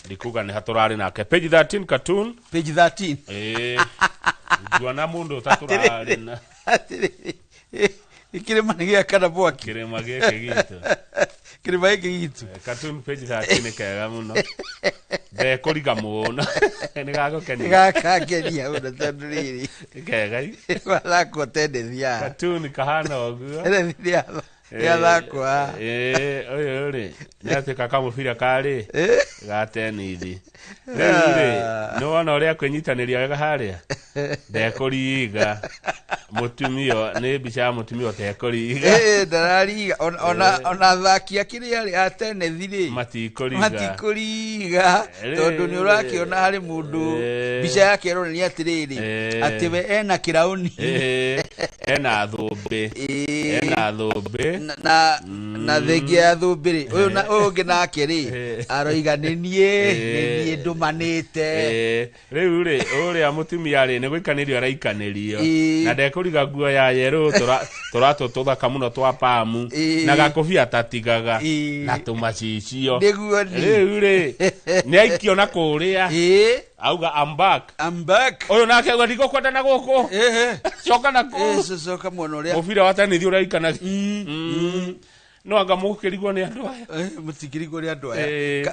Ndikuga nĩ ha tũrarĩ nake. Page 13 cartoon. Page 13. Nguona mũndũ ũtatũrarĩ na. Atĩrĩrĩ. Kĩrĩma nĩ gĩa kana mwaki. Kĩrĩma gĩkĩ gitũ. Kĩrĩma gĩkĩ gitũ. Cartoon page 13 nĩ kega mũno. Ndekũriga mũno. Nĩ gagũkenia. Gakangenia mũno tondũ rĩrĩ. Nĩ kega. Wathakwo tendethi haha. Cartoon kahana ũguo. Tendethi nĩ athakwo haha. Ũyũ rĩ, nĩ atuĩka kamũbira karĩ ga tenithi. Rĩu rĩ, nĩ wona ũrĩa kwĩnyitanĩria wega harĩa? Ndekũriga. Mũtumia, nĩ mbica ya mũtumia ũtekũriga. Ndarariga. Ona athaki a kĩrĩa rĩ, a tenethi rĩ, Matikũriga. Matikũriga. Tondũ nĩ ũrakĩona harĩ mũndũ mbica yake ĩronania atĩrĩrĩ, atĩ we ena kĩraũni. Ena thũmbĩ. Ena thũmbĩ. Na thengia ya thũmbĩ rĩ, ũyũ na ũyũ ũngĩ nake rĩ, aroiga nĩ niĩ, nĩ niĩ ndũmanĩte. Rĩu rĩ, ũrĩa mũtumia rĩ, nĩ gũikanĩrio araikanĩrio. Na ndekũriga nguo ya yerũ, tũratũ tũthaka mũno twa pamu, na gakũbia tatigaga, na tũmacicio. Nĩguo ni. Rĩu rĩ, nĩ aikio na kũrĩa. Auga, I'm back. I'm back. Ũyũ nake auga, ndigũkwenda na gũkũ. Coka na kũu. Coka mwena ũrĩa. Mũbira wa tenithi ũraikanagia. No anga mũkĩrigwo nĩ andũ aya. Mũtikĩrigwo nĩ andũ aya.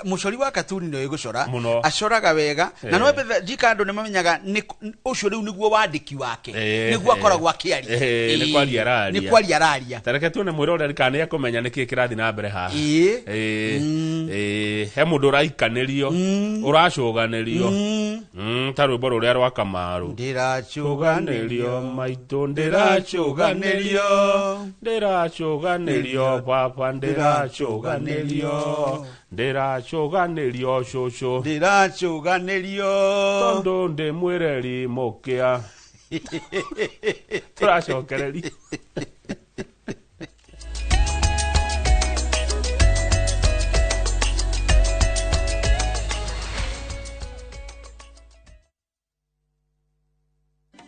Mũcori wa katuni nĩ oĩ gũcora. Mũno. Acoraga wega. Na no mbetha njika andũ nĩ mamenyaga ũcio rĩu nĩguo wandĩki wake. Nĩguo akoragwo akĩaria. Nĩ kwaria araria. Nĩ kwaria araria. Ta reke tuone mwĩroreri kana nĩ ekũmenya nĩkĩ kĩrathiĩ na mbere haha. He mũndũ ũraikanĩrio, ũracũganĩrio. Ta rwĩmbo rũrĩa rwa Kamaru. Ndĩracũganĩrio maitũ, ndĩracũganĩrio. Ndĩracũganĩrio baba, ndĩracũganĩrio. Ndĩracũganĩrio cũcũ. Ndĩracũganĩrio. Tondũ ndĩ mwĩreri mũkĩa. Tũracokereria.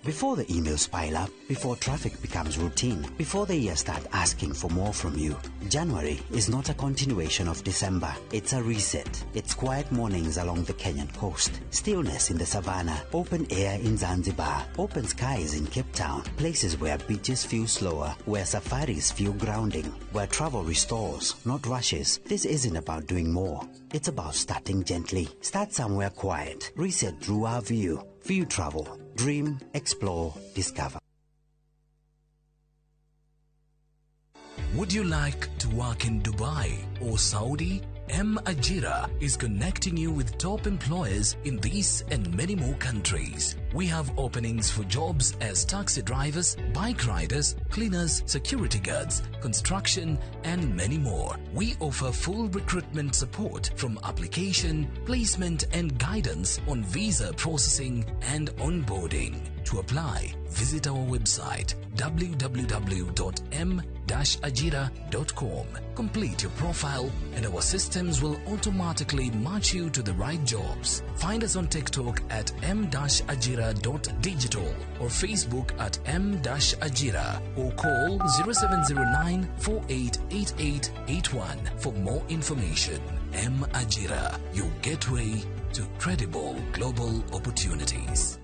Before the emails pile up, before traffic becomes routine, before the year start asking for more from you, January is not a continuation of December. It's a reset. It's quiet mornings along the Kenyan coast, stillness in the savannah, open air in Zanzibar, open skies in Cape Town, places where beaches feel slower, where safaris feel grounding, where travel restores, not rushes. This isn't about doing more. It's about starting gently. Start somewhere quiet. Reset through our view. View travel. Dream, explore, discover. Would you like to work in Dubai or Saudi? M Ajira is connecting you with top employers in these and many more countries. We have openings for jobs as taxi drivers, bike riders, cleaners, security guards, construction, and many more. We offer full recruitment support from application, placement, and guidance on visa processing and onboarding. To apply, visit our website www.m-ajira.com. Complete your profile and our systems will automatically match you to the right jobs. Find us on TikTok at m-ajira.digital or Facebook at m-ajira or call 0709 488881 for more information. M Ajira, your gateway to credible global opportunities.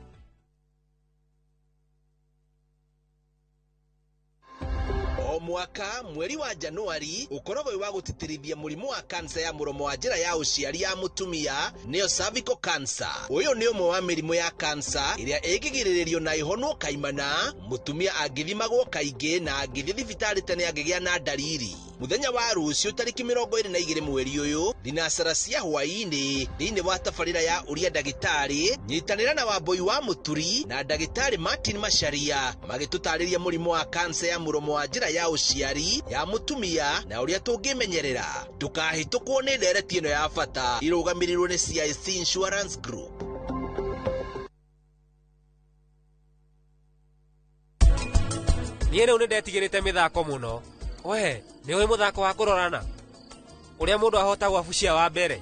O mwaka mweri wa Januari ukoragwo wĩ wa gũtĩtĩrithia mũrimũ wa kansa ya mũromo wa njĩra ya ũciari ya mũtumia nĩyo cervical cancer. Ũyũ nĩ ũmwe wa mĩrimũ ya kansa ĩrĩa ĩngĩgirĩrĩrio na ĩhonwo kaimana mũtumia angĩthimagwo kaingĩ na angĩthiĩ thibitarĩ tene angĩgĩa na ndariri. Mũthenya wa rũciũ tarĩki 22 mweri ũyũ thinacara cia hwaĩ-inĩ thĩinĩ wa tabarĩra ya ũria ndagĩtarĩ nyitanĩra na Wambui wa Mũturi na ndagĩtarĩ Martin Macharia magĩtũtarĩria mũrimũ wa kansa ya mũromo wa njĩra ya ũciari ya mũtumia na ũrĩa tũngĩmenyerera. Ndũkahĩtũkwo nĩ ndereti ĩno ya bata irũgamĩrĩirwo nĩ CIC Insurance Group. Niĩ rĩu nĩndetigĩrĩte mĩthako mũno. We nĩ ũĩ mũthako wa kũrorana ũrĩa mũndũ ahotagwo abucia wa mbere.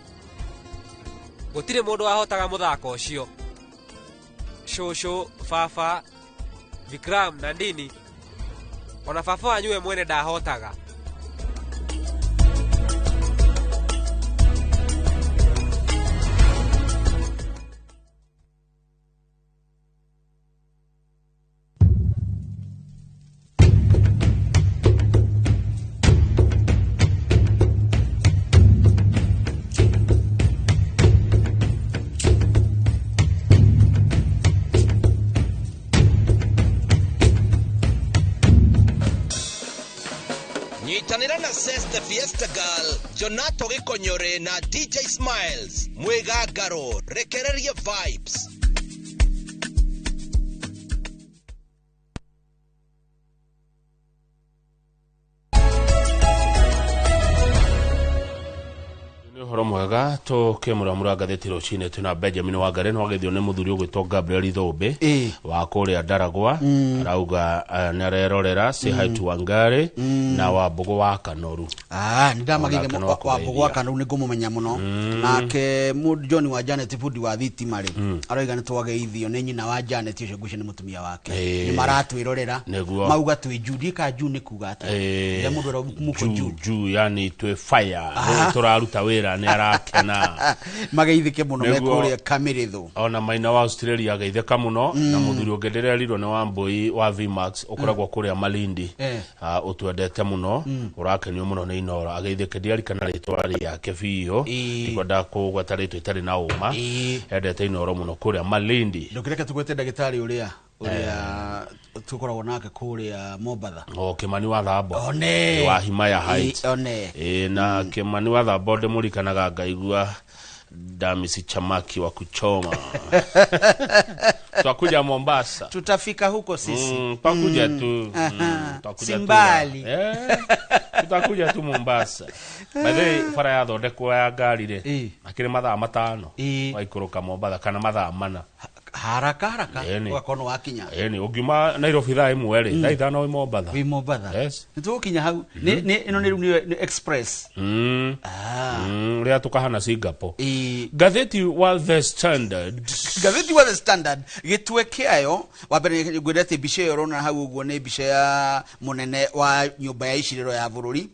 Gũtirĩ mũndũ wahotaga mũthako ũcio. Cũcũ, baba, Vikram na Ndini, ona baba wanyu we mwene ndahotaga. Nyitanĩra na Sesta Fiesta Girl, Jonato Gĩkonyore na DJ Smiles. Mwĩgangaro, rekereria vibes. Nĩ ũhoro mwega tũkĩmũramũra ngathĩti rũcinĩ twĩna Benjamin Wangari no agethio nĩ mũthuri ũgwĩtwo Gabriel Thũmbĩ wa kũrĩa Ndaragwa. Arauga nĩ arerorera say hi to Wangari na Wambũgũ wa Kanoru. Nĩ ndamagĩire Wambũgũ wa Kanoru nĩ ngũmũmenya mũno. Nake John wa Janet bundi wa thitima rĩ aroiga nĩ twageithio nĩ nyina wa Janet ũcio ngwĩciria nĩ mũtumia wake. Nĩ maratwĩrorera mauga twĩ juu ndika juu nĩ kuga atĩa rĩrĩa mũndũ arauga mũko juu juu yani twĩ fire rĩu tũraruta wĩra nĩ arakena. Mageithĩke mũno me kũrĩa Kamĩrĩthũ. Ona maina wa Australia ageithĩka mũno na mũthuri ũngĩ ndĩrerirwo nĩ Wambui wa Vmax ũkoragwo kũrĩa Malindi ũtwendete mũno ũrakenio mũno nĩ Inoro ageithĩke ndiarikana rĩtwa rĩake biũ ndikwenda kũgweta rĩtwa itarĩ na ũma endete Inoro mũno kũrĩa Malindi. Ndũkĩreke tũgwete ndagĩtarĩ ũrĩa tũkoragwo nake kũrĩa Mombatha. O Kimani wa Thambo. One. Wa Himaya Heights. One. Na Kimani wa Thambo ndĩmũrikanaga ngaigua damisi chamaki wa kuchoma. Twakuja Mombasa. Tutafika huko sisi. Pakuja tu. Twakuja Simbali. Tu. Tutakuja tu Mombasa. By the way, bara yathondekwo ya ngari rĩ, Ĩĩ. makĩrĩ mathaa 5 Ĩĩ. waikũrũka Mombatha kana mathaa 4. Haraka haraka Ĩni. ũgakorwo nĩ wakinya. Ĩni, ũngiuma Nairobi thaa 1 rĩ, thaa 5 wĩ Mombatha. Wĩ Mombatha. Yes. Nĩ tũgũkinya hau. Nĩ ĩno nĩ rĩu nĩ express. Rĩrĩa tũkahana Singapore. Ĩĩ. Ngathĩti wa The Standard. Ngathĩti wa The Standard gĩtwe kĩayo wa mbere ngwĩra atĩ mbica ĩyo ũrona hau ũguo nĩ mbica ya mũnene wa nyũmba ya icirĩro ya bũrũri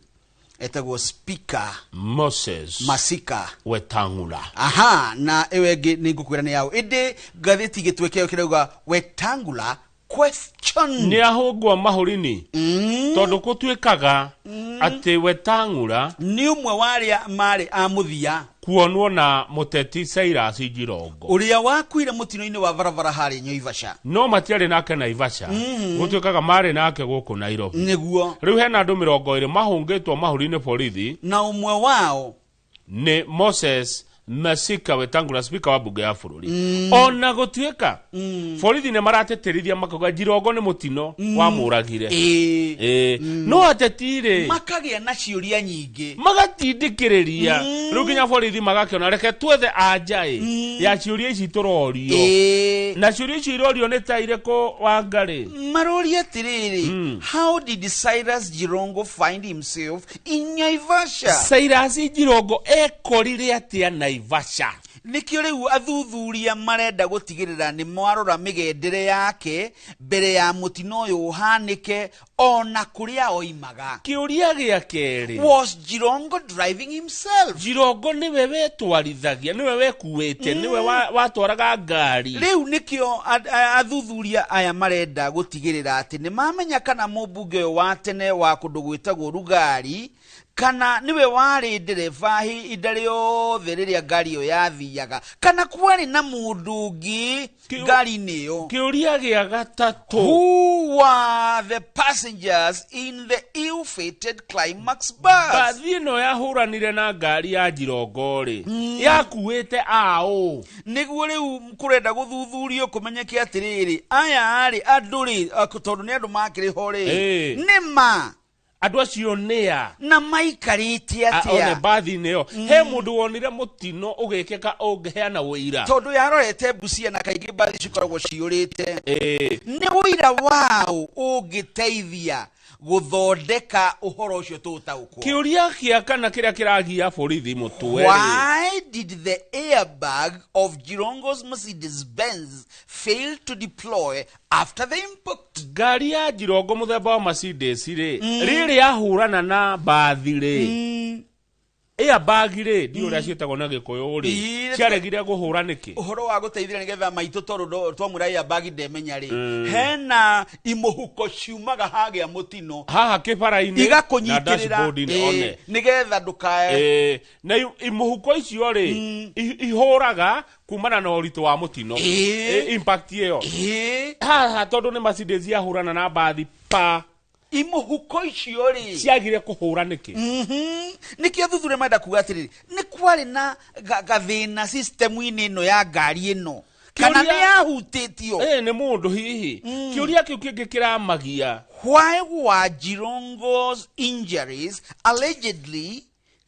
etagwo Speaker Moses Masika Wetangula. Aha, na ĩyo ĩngĩ nĩ ngũkwĩra nĩ yaũ, ĩndĩ ngathĩti gĩtwe kĩayo kĩrauga Wetangula question. Nĩ ahũngwo mahũrini tondũ gũtuĩkaga atĩ Wetangula nĩ ũmwe wa arĩa marĩ a mũthia kuonwo na mũteti Cyrus Jirongo ũrĩa wakuire mũtino-inĩ wa barabara harĩa Naivasha. No matiarĩ nake Naivasha, gũtuĩkaga marĩ nake gũkũ Nairobi. Nĩguo. Rĩu hena andũ 20 mahũngĩtwo mahũri-inĩ borithi, na ũmwe wao nĩ Moses Masika Wetangula, speaker wa bunge ya bũrũri. Ona gũtuĩka borithi nĩ maratĩtĩrithia makauga Jirongo nĩ mũtino wamũragire. Ĩĩ. Ĩĩ. No ateti rĩ makagĩa na ciũria nyingĩ, magatindĩkĩrĩria rĩu nginya borithi magakĩona reke twethe anja ĩ ya ciũria ici tũrorio. Ĩĩ. Na ciũria icio irorio nĩ ta irĩkũ, Wangarĩ? Maroria atĩrĩrĩ, how did Cyrus Jirongo find himself in Naivasha? Cyrus Jirongo ekorire atĩa Naivasha? Nĩkĩo rĩu athuthuria marenda gũtigĩrĩra nĩ mwarora mĩgendere yake mbere ya mũtino ũyũ ũhanĩke, ona kũrĩa oimaga. Kĩũria gĩa kerĩ, was Jirongo driving himself? Jirongo nĩwe wetwarithagia, nĩwe wekuĩte, nĩwe watwaraga ngari? Rĩu nĩkĩo athuthuria aya marenda gũtigĩrĩra atĩ nĩ mamenya kana mũmbunge ũyũ wa tene wa kũndũ gwĩtagwo Rugari kana nĩwe warĩ ndereba ihinda rĩothe rĩrĩa ngari ĩyo yathiaga, kana kwarĩ na mũndũ ũngĩ ngari-inĩ ĩyo. Kĩũria gĩa gatatũ, who were the passengers in the ill-fated Climax bus? Bathi ĩno yahũranire na ngari ya Jirongo rĩ, yakuĩte aũ? Nĩguo rĩu kũrenda gũthuthurio kũmenyeke atĩrĩrĩ, aya rĩ andũ rĩ, tondũ nĩ andũ makĩrĩ ho rĩ, Ĩĩ. nĩ ma andũ acio nĩa na maikarĩte one atĩa bathi-inĩ ĩyo? He mũndũ wonire mũtino ũgĩkĩka ũngĩheana ũira? Tondũ yarorete Busia na kaingĩ mbathi cikoragwo ciyũrĩte. Ĩĩ. Nĩ ũira waũ ũngĩteithia gũthondeka ũhoro ũcio tũũtaũkwo? Kĩũria kĩa kana kĩrĩa kĩragia borithi mũtwe rĩ, why did the airbag of Jirongo's Mercedes Benz fail to deploy after the impact? Ngari ya Jirongo mũthemba wa Mercedes rĩ, rĩrĩ yahũrana na mbathi rĩ, airbag rĩ, ndiũ ũrĩa ciĩtagwo na Gĩkũyũ rĩ, Ĩĩ, ciaregire kũhũra nĩkĩ? Ũhoro wa gũteithĩrĩria nĩgetha maitũ tondũ twamwĩra airbag ndemenya rĩ, hena imũhuko ciumaga hagĩa mũtino haha kĩbara-inĩ na igakũnyitĩrĩra dashboard-inĩ one. Nĩgetha ndũkae. Ĩĩ, na imũhuko icio rĩ ihũraga kumana na ũritũ wa mũtino. Ĩĩ. Ĩ, impact ĩyo Ĩĩ. haha tondũ nĩ Mercedes yahũrana na mbathi pa imũhuko icio rĩ ciagire kũhũra nĩkĩ? Nĩkĩo athuthuria marenda kuga atĩrĩrĩ, nĩ kwarĩ na gathĩna system-inĩ ĩno ya ngari ĩno, kana Kĩũria- nĩ yahutĩtio Ĩĩ, nĩ mũndũ hihi. Kĩũria kĩu kĩngĩ kĩramagia, why were Jirongo's injuries allegedly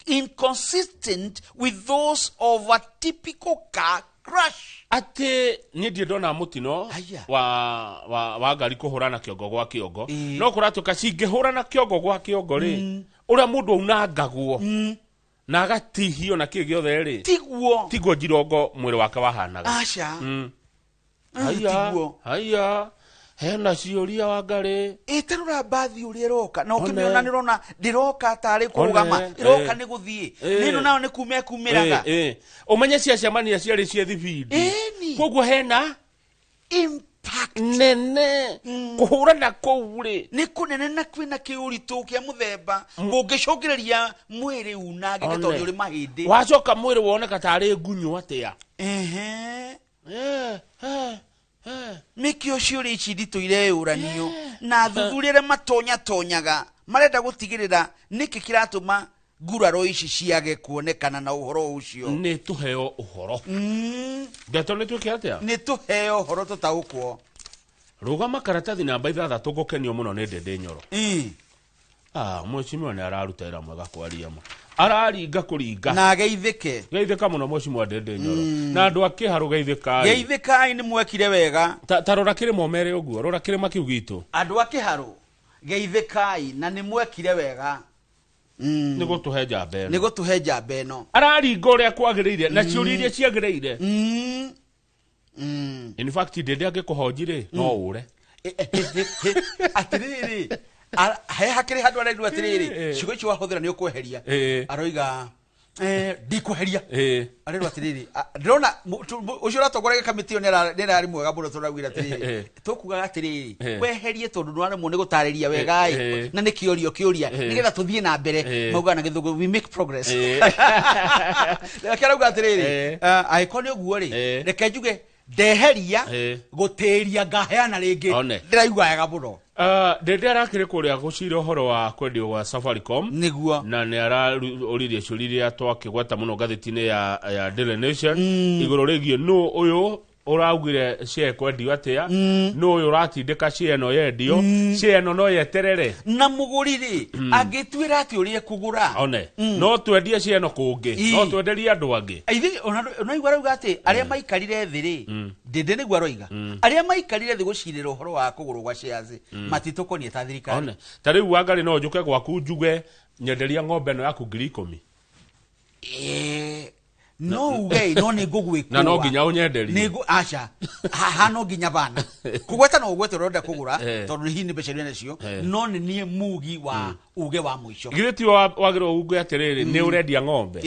inconsistent with those of a typical car crash? Atĩ niĩ ndirĩ ndona mũtino Aya. wa ngari kũhũrana kĩongo gwa kĩongo. Ĩĩ. No kũratuĩka cingĩhũrana kĩongo gwa kĩongo rĩ, ũrĩa mũndũ aunangagwo na agatihio na kĩ gĩothe rĩ, tiguo tiguo Jirongo mwĩrĩ wake wahanaga. Aca. Haya. Tiguo. Haya, hena ciũria, Wangarĩ. Ĩtarora mbathi ũrĩa ĩroka na One. ũkĩmĩona nĩ ũrona ndĩroka tarĩ kũrũgama, One, ĩroka ĩ. nĩ gũthiĩ. Ĩ. Nĩ ĩno nayo nĩ kuma ĩkumĩraga. Ĩ, ĩ. Ũmenye ciacemania ciarĩ cia thibindi. Ĩni. Koguo hena impact nene kũhũrana kũu rĩ. Nĩ kũnene na kwĩna kĩũritũ kĩa mũthemba kũngĩcũngĩrĩria mwĩrĩ unangĩke tondũ One. ũrĩ mahĩndĩ. Wacoka mwĩrĩ woneka tarĩ ngunyũ atĩa. Ehe. Eh, eh, eh. Nĩkĩo ciũria ici nditũ ireyũranio na athuthuria arĩa matonyatonyaga marenda gũtigĩrĩra nĩkĩ kĩratũma nguraro ici ciage kuonekana na ũhoro ũcio. Nĩ tũheo ũhoro. Ndeto nĩ twĩke atĩa? Nĩ tũheo ũhoro tũtaũkwo. Rũgama karatathi namba 6, ngũkenio mũno nĩ Ndĩndĩ Nyoro. Mheshimiwa nĩ araruta wĩra mwega kwaria ma. Araringa kũringa. Na geithĩke. Geithĩka mũno mheshimiwa Ndindi Nyoro. Na andũ a Kĩharũ geithĩkai. Geithĩkai nĩ mwekire wega. Ta rora kĩrĩma ũmere ũguo, rora kĩrĩma kĩu gitũ. Andũ a Kĩharũ geithĩkai na nĩ mwekire wega. Nĩ gũtũhe njamba ĩno. Nĩ gũtũhe njamba ĩno. Araringa ũrĩa kwagĩrĩire na ciũria iria ciagĩrĩire. In fact Ndindi angĩkũhonji rĩ, no ũre. Atĩrĩrĩ, he hakĩrĩ handũ arerirwo atĩrĩrĩ, ciugo icio wahũthĩra nĩ ũkweheria. Aroiga, ndikweheria. Arerwo atĩrĩrĩ, ndĩrona ũcio ũratongoragia kamĩtĩ ĩyo nĩ ararĩ mwega mũno tondũ araugire atĩrĩrĩ, tũkugaga atĩrĩrĩ, weherie tondũ nĩwaremwo nĩ gũtarĩria wega ĩ, na nĩ kĩũria kĩũria, nĩgetha tũthiĩ na mbere. Maugaga na Gĩthũngũ, we make progress. Reke arauga atĩrĩrĩ, angĩkorwo nĩ ũguo rĩ, reke njuge ndeheria gũtĩria ngaheana rĩngĩ. Ndĩraigua wega mũno. Ndindi arakĩrĩ kũrĩa gũcira ũhoro wa kwendio gwa Safaricom. Nĩguo. Na nĩ aroririe ciũria iria twakĩgweta mũno ngathĩti-inĩ ya Daily Nation igũrũ rĩgiĩ nũ ũyũ ũraugire share kwendio atĩa, nũ ũyũ ũratindĩka share ĩno yendio, share ĩno no yeterere. Na mũgũri rĩ, angĩtuĩra atĩ ũrĩa ekũgũra. One, no twendie share ĩno kũngĩ, no twenderie andũ angĩ. Ithe ona igua arauga atĩ arĩa maikarire thĩ rĩ, Ndindi nĩguo aroiga, arĩa maikarire thĩ gũcirĩra ũhoro wa kũgũrwo gwa shares matitũkoniĩ ta thirikari. One, ta rĩu Wangarĩ no njũke gwaku njuge nyenderia ng'ombe ĩno yaku 10,000. No uge no nĩ ngũgwĩkũa. Na no nginya ũnyenderie. Nĩ aca. Ha no nginya bana. Kũgweta no ũgwete ũrenda kũgũra tondũ hihi nĩ mbeca iria nacio, no nĩ niĩ mugi wa uge wa mũico. Githĩ ti wagĩrĩirwo uge atĩrĩrĩ, nĩ ũrendia ng'ombe.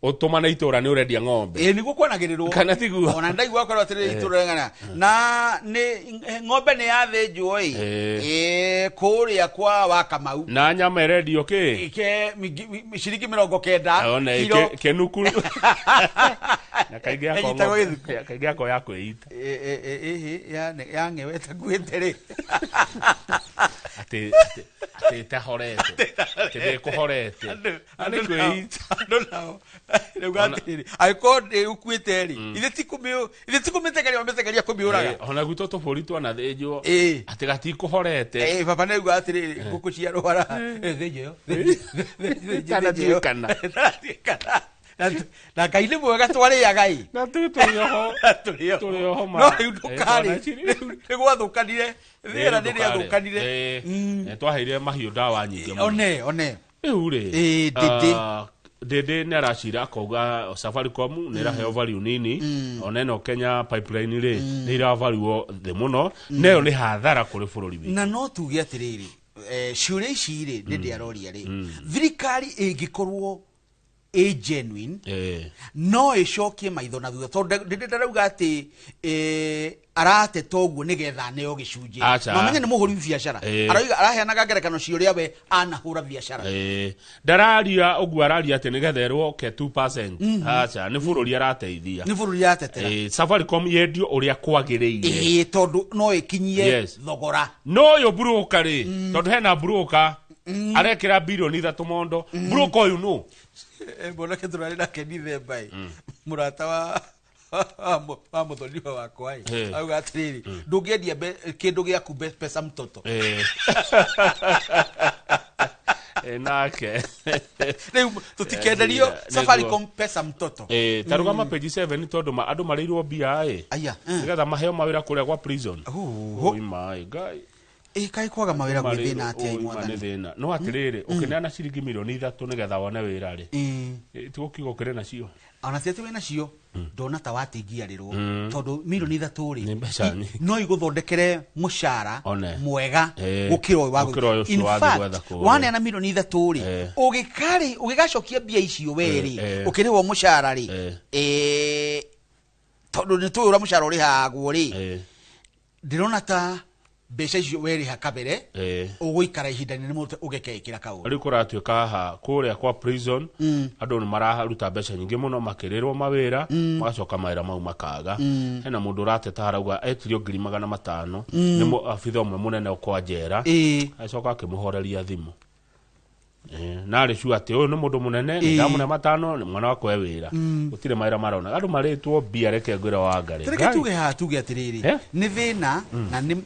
Ũtũmane itũra nĩ ũrendia ng'ombe. Nĩguo kwanagĩrĩrwo. Kana tiguo? Ona ndaigua akorwo atĩrĩrĩ itũra rĩng'ana. Na nĩ ng'ombe nĩ yathĩnjwo ĩ. Kũrĩa kwa wa Kamau. Na nyama ĩrendio kĩ? Ike ciringi 90. One, Kiro. kĩnuku. Na kaingĩ yako Ĩnyitagwo ng'ombe. gĩthuku. Kaingĩ yako ya kwĩita. Ya ng'ewe ĩtakuĩte rĩ. Atĩ ĩtahorete. Atĩ ndĩkũhorete. Na nĩ kwĩita. Andũ nao rĩu atĩrĩrĩ, angĩkorwo ndĩũkuĩte rĩ, ithe ti kũmĩtengeria mamĩtengeria kũmĩũraga. Ona gwitũ tũbũri twanathĩnjwo atĩ gatikũhorete. Baba nĩauga atĩrĩrĩ, ngũkũ ciarwara, thĩnja ĩyo, Ĩtanatuĩkana. Ĩtanatuĩkana. Na Ngai nĩ mwega twarĩaga ĩ. Na tu tũrĩ oho. Na tũrĩ oho. Tũrĩ oho ma. No rĩu ndũkarĩ. Rĩu Rĩu nĩ gwathũkanire. Rĩera nĩ rĩathũkanire. Twaheire mahiũ ndawa nyingĩ mũno. One. Rĩu rĩ, Ndindi. Ndindi nĩ aracira akauga Safaricom nĩ ĩraheo value nini, ona ĩno Kenya Pipeline rĩ nĩ ĩravaluo thĩ mũno, na ĩyo nĩ hathara kũrĩ bũrũri witũ. Na no tuge atĩrĩrĩ, ciũria ici rĩ, Ndindi aroria rĩ, thirikari ĩngĩkorwo ĩ genuine, no ĩcokie maitho na thutha, tondũ Ndindi ndarauga atĩ arateta ũguo nĩgetha aneo gĩcunjĩ. Aca. No menye nĩ mũhũri biacara. Aroiga araheanaga ngerekano cia ũrĩa we anahũra biacara. Ndararia ũguo, araria atĩ nĩgetha erwo ke 2%. Aca, nĩ bũrũri arateithia. Nĩ bũrũri aratetera. Safaricom yendio ũrĩa kwagĩrĩire. Tondũ no ĩkinyie thogora. No ũyũ broker rĩ, tondũ hena broker arekĩra 3 bilioni mondo, broker ũyũ nũ? Mwanake tũrarĩ nake Dithemba ĩ, mũrata wa mũthoniwa wakwa ĩ, auga atĩrĩrĩ, ndũngĩendia kĩndũ gĩaku pesa mtoto. Nake Rĩu tũtikenderio Safaricom pesa mtoto. Ta rũgama page 7 tondũ andũ marĩirwo mbia ĩ, Aya. nĩgetha maheo mawĩra kũrĩa gwa prison. Oho. Oi my Ngai. Ĩ kaĩ kwaga mawĩra gwĩ thĩna atĩa ĩ Oi, ma nĩ mwathani. thĩna. No atĩrĩrĩ, ũkĩneana ciringi 3 milioni nĩgetha wone wĩra rĩ, tigũkiuga ũkĩrĩ nacio. Ona ti atĩ wĩ nacio, ndona ta watingiarĩrwo, tondũ 3 milioni rĩ, Nĩ mbeca nyingĩ. no igũthondekere mũcara One. mwega gũkĩra ũyũ wa Gũkĩra ũyũ ũcio In wathiĩ fact, gwetha kũrĩa. waneana 3 milioni rĩ, ũgĩkarĩ ũgĩgacokia mbia icio we rĩ, ũkĩrĩhwo mũcara rĩ, tondũ nĩ tũĩ ũrĩa mũcara ũrĩhagwo rĩ, ndĩrona ta mbeca icio werĩha kabere ũgũikara ihinda inene mũno ũgekeĩkĩra kaũndũ. Rĩu kũratuĩka haha kũrĩa kwa prison andũ nĩ mararuta mbeca nyingĩ mũno makĩrĩrwo mawĩra, magacoka mawĩra mau makaga. Hena mũndũ ũrateta harauga etirio 500,000 nĩ abitha ũmwe mũnene kwa njera, agĩcoka akĩmũhoreria thimũ. Narĩ sure atĩ ũyũ nĩ mũndũ mũnene, nĩ ndamũne 5, nĩ mwana wakwa e wĩra. Gũtirĩ mawĩra marona. Andũ marĩtwo mbia, reke ngwĩre wa Ngarĩ. Reke tuge haha, tuge atĩrĩrĩ, nĩ thĩna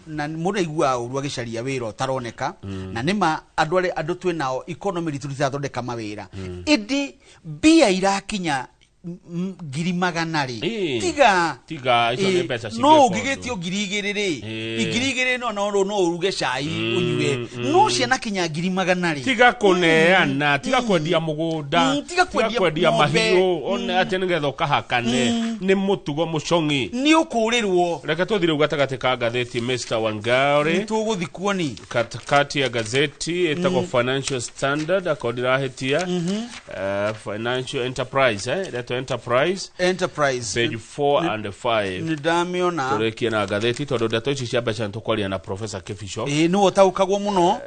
na mũndũ aiguaga ũru agĩcaria wĩra ũtaroneka, na nĩma andũ arĩa andũ twĩ nao economy ritũ rĩtirathondeka mawĩra, ĩndĩ mbia irakinya 100,000 rĩ, tiga tiga icio nĩ mbeca no ũngĩgĩtio 2,000 rĩ, 2,000 no no ũruge cai ũnyue, no ciana kinya 100,000 rĩ, tiga kũneana, tiga kwendia mũgũnda, tiga kwendia mahiũ, one atĩ nĩgetha ũkahakane, nĩ mũtugo mũcong'i, nĩ ũkũrĩrwo. Reke tũthiĩ rĩu gatagatĩ ka ngathĩti, Mr. Wangari, nĩ tũgũthikwo ni katikati ya gazeti ĩtagwo Financial Standard, akorwo ndirahĩtia, Financial Enterprise, ĩretwo Enterprise page 4 and 5. Nĩ ndamĩona. Tũrĩkie na ngathĩti tondũ ndeto ici cia mbeca nĩtũkwaria na Professor Kibisho. Ĩĩ, nĩwe ũtaũkagwo mũno.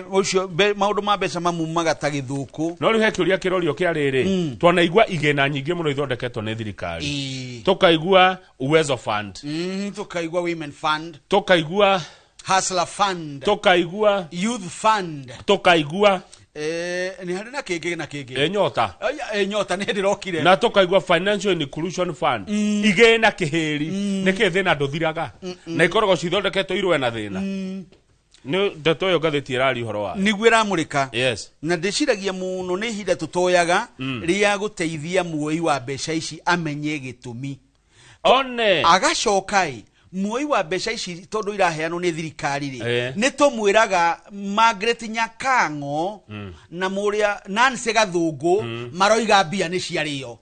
Ũcio maũndũ ma mbeca mamumaga ta gĩthũkũ. No rĩu he kĩũria kĩrorio kĩa rĩrĩ, twanaigua igĩna nyingĩ mũno ithondeketwo nĩ thirikari, tũkaigua Uwezo Fund, tũkaigua Women Fund, tũkaigua Hustler Fund, tũkaigua Youth Fund, tũkaigua nĩ harĩ na kĩngĩ na kĩngĩ, Nyota, Nyota nĩ ndĩrokire, na tũkaigua Financial Inclusion Fund, igĩna kĩhĩri, nĩkĩ thĩna ndũthiraga na ikoragwo cithondeketwo irũe na thĩna? Nĩ ndeto ĩyo ngathĩti ĩraria ũhoro wayo. Nĩguo ĩramũrĩka. Yes. Na ndĩciragia mũno nĩ ihinda tũtoyaga rĩa gũteithia muoi wa mbeca ici amenye gĩtũmi. One. Agacoka ĩ, muoi wa mbeca ici tondũ iraheanwo nĩ thirikari rĩ, nĩ tũmwĩraga Margaret Nyakang'o na mũrĩa Nancy Gathũngũ maroiga mbia nĩ ciarĩo.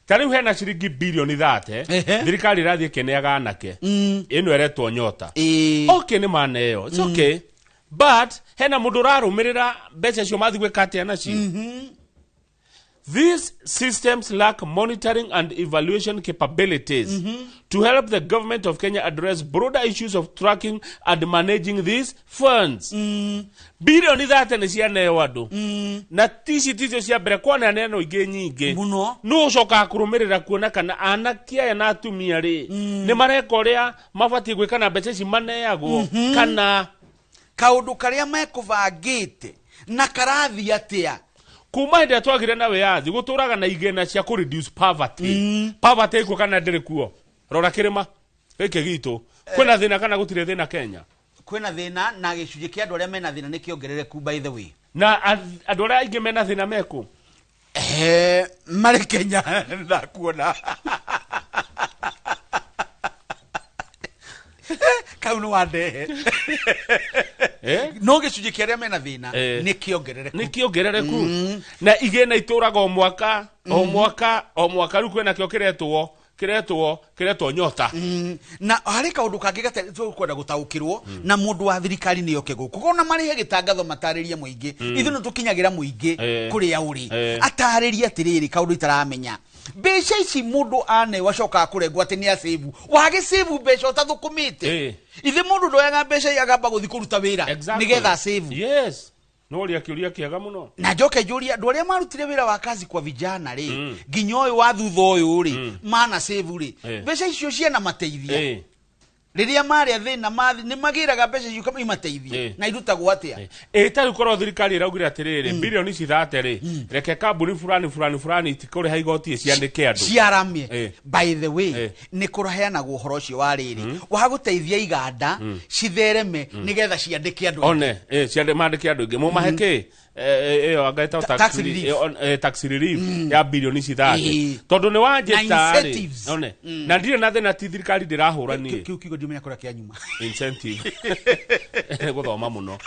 Ta rĩu hena ciringi bilioni 30 thirikari ĩrathiĩ ĩkĩneaga anake, ĩno ĩretwo Nyota. Okay, nĩ maneo, it's okay, but hena mũndũ ũrarũmĩrĩra mbeca icio mathiĩ gwĩka atĩa nacio? These systems lack monitoring and evaluation capabilities to help the government of Kenya address broader issues of tracking and managing these funds. Bilioni 30 nĩ cianeo andũ, na tici ticio cia mbere, kwana neno ingĩ nyingĩ mũno. Nũ ũcokaga kũrũmĩrĩra kuona kana anake aya na atumia rĩ, nĩ mareka ũrĩa mabatiĩ gwĩka na mbeca ici maneagwo, kana kaũndũ karĩa mekũbangĩte na karathiĩ atĩa? Kuma hĩndĩ ĩrĩa twagire na wĩyathi gũtũraga na igĩna cia kũ reduce poverty. Poverty ĩkuo kana ndĩrĩ kuo? Rora kĩrĩma gĩkĩ gitũ, kwĩna thĩna kana gũtirĩ thĩna Kenya? Kwĩna thĩna, na gĩcunjĩ kĩa andũ arĩa mena thĩna nĩ kĩongerereku, by the way. Na andũ arĩa aingĩ mena thĩna mekũ? Marĩ Kenya, ndakuona kau nĩ wandehe. No gĩcunjĩ kĩa arĩa mena thĩna nĩ kĩongerereku. Nĩ kĩongerereku, na igĩna itũraga o mwaka o mwaka o mwaka. Rĩu kwĩna kĩo kĩretwo Nyota. Na harĩ kaũndũ kangĩ tũkwenda gũtaũkĩrwo, na mũndũ wa thirikari nĩ oke gũkũ kona marĩhe gĩtangatho matarĩrie mũingĩ, ithuĩ nĩ tũkinyagĩra mũingĩ kũrĩa ũrĩ, atarĩrie atĩrĩrĩ, kaũndũ itaramenya, mbeca ici mũndũ anewa acokaga kũrengwo atĩ nĩ acĩbu, wagĩcĩbu mbeca ũtathũkũmĩte? Ithe mũndũ ndoyaga mbeca agamba gũthiĩ kũruta wĩra nĩgetha acĩbu? Yes, no ũria kĩũria kĩega mũno. Na njoke njũrie andũ arĩa marutire wĩra wa kazi kwa vijana rĩ, nginya ũyũ wa thutha ũyũ rĩ, mana save rĩ, mbeca icio ciana mateithia rĩrĩa marĩa thĩna nĩ magĩraga mbeca icio imateithie, na irutagwo atĩa? Ĩ ta rĩu korwo thirikari ĩraugire atĩrĩrĩ, bilioni ici 30 rĩ, reke kambuni fulani fulani fulani itikũrĩha igoti ciandĩke andũ. Ciaramie. By the way, nĩ kũraheanagwo ũhoro ũcio wa rĩrĩ wa gũteithia iganda cithereme nĩgetha ciandĩke andũ. One mandĩke andũ aingĩ, mũmahe kĩ ĩyo anga ĩtagwo tax relief ya bilioni ici 30, tondũ nĩ wanjĩta rĩ, one na ndirĩ na thĩna, ti thirikari ndĩrahũra niĩ. Kĩu kiugo ndimenya kũrĩa kĩanyuma. Incentive, gũthoma mũno,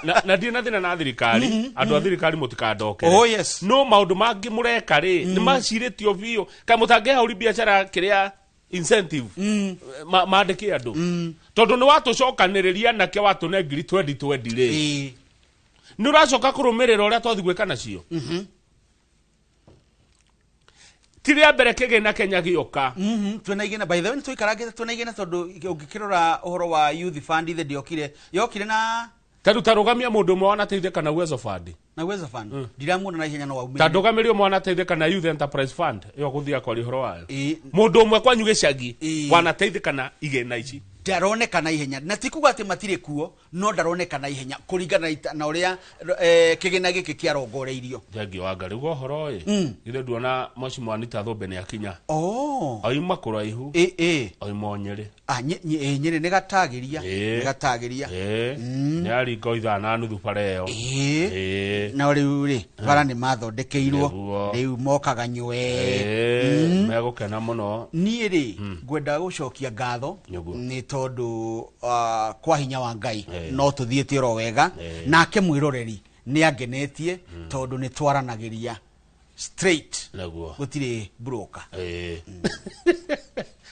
na ndirĩ na thĩna na thirikari, andũ a thirikari mũtikandokere. Oh yes. No maũndũ mangĩ mũreka rĩ, nĩ macirĩtio biũ, kaĩ mũtangĩhũri biacara kĩrĩa incentive mandĩke andũ, tondũ nĩ watũcokanĩrĩria nake watũne ngiri 2020 rĩ, nĩ ũracoka kũrũmĩrĩra ũrĩa twathiĩ gwĩka nacio? Ti rĩa mbere kĩgĩna Kenya gĩoka. Twĩna igĩna, by the way, nĩ tũikarangĩte twĩna igĩna, tondũ ũngĩkĩrora ũhoro wa Youth Fund, ithe ndĩokire, yokire na Ta rĩu tarũgamia mũndũ ũmwe wanateithĩka na Uwezo Fund. Na Uwezo Fund ndiramuona na ihenya, no waumĩrire. Ta ndũgamĩrie ũmwe wanateithĩka na Youth Enterprise Fund ĩyo gũthiĩ kwaria ũhoro wayo, mũndũ ũmwe kwanyu gĩcagi wanateithĩka na igĩna ici. Ndaroneka na ihenya, na ti kuga atĩ matirĩ kuo, no ndaroneka na ihenya kũringana na ũrĩa kĩgĩna gĩkĩ kĩarongoreirio. Thengio wa Ngai guo ũhoro ĩ githĩ nduona mheshimiwa Anita Thũmbĩ nĩ akinya? Oh. Oima kũraihu. Ĩ ĩ. Oima o Nyĩrĩ. Ah, Nyĩrĩ nĩ gatagĩria. Ĩ. Nĩ gatagĩria. Ĩ, nĩ aringa o ithaa na nuthu bara ĩyo. Ĩ. Ĩ. No rĩu rĩ, bara nĩ mathondekeirwo. Nĩguo. Rĩu mokaga nywe. Ĩ, megũkena mũno. Niĩ rĩ, ngwenda gũcokia ngatho Nĩguo. nĩ tondũ kwa hinya wa Ngai Eh. no tũthiĩte oro wega. Eh. Nake mwĩroreri nĩ angenetie tondũ nĩ twaranagĩria straight. Nĩguo. Gũtirĩ broker. Ĩ.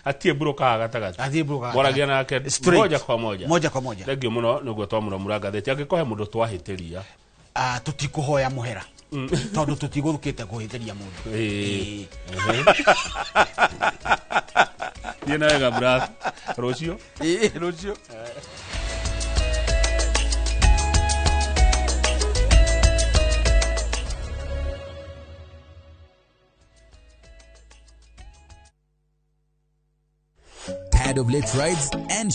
Hatirĩ broker haha gatagatĩ. Hatirĩ broker gatagatĩ. Mwaragia nake Straight. moja kwa moja. Moja kwa moja. Thengio mũno nĩguo twamũramũra ngathĩti. Angĩkorwo he mũndũ twahĩtĩria, Tũtikũhoya mũhera tondũ tũtigũthũkĩte kũhĩtĩria mũndũ. Ĩ. Ĩ. Thiĩ na wega brother. Rũciũ. Ĩ, rũciũ. Tired of late rides and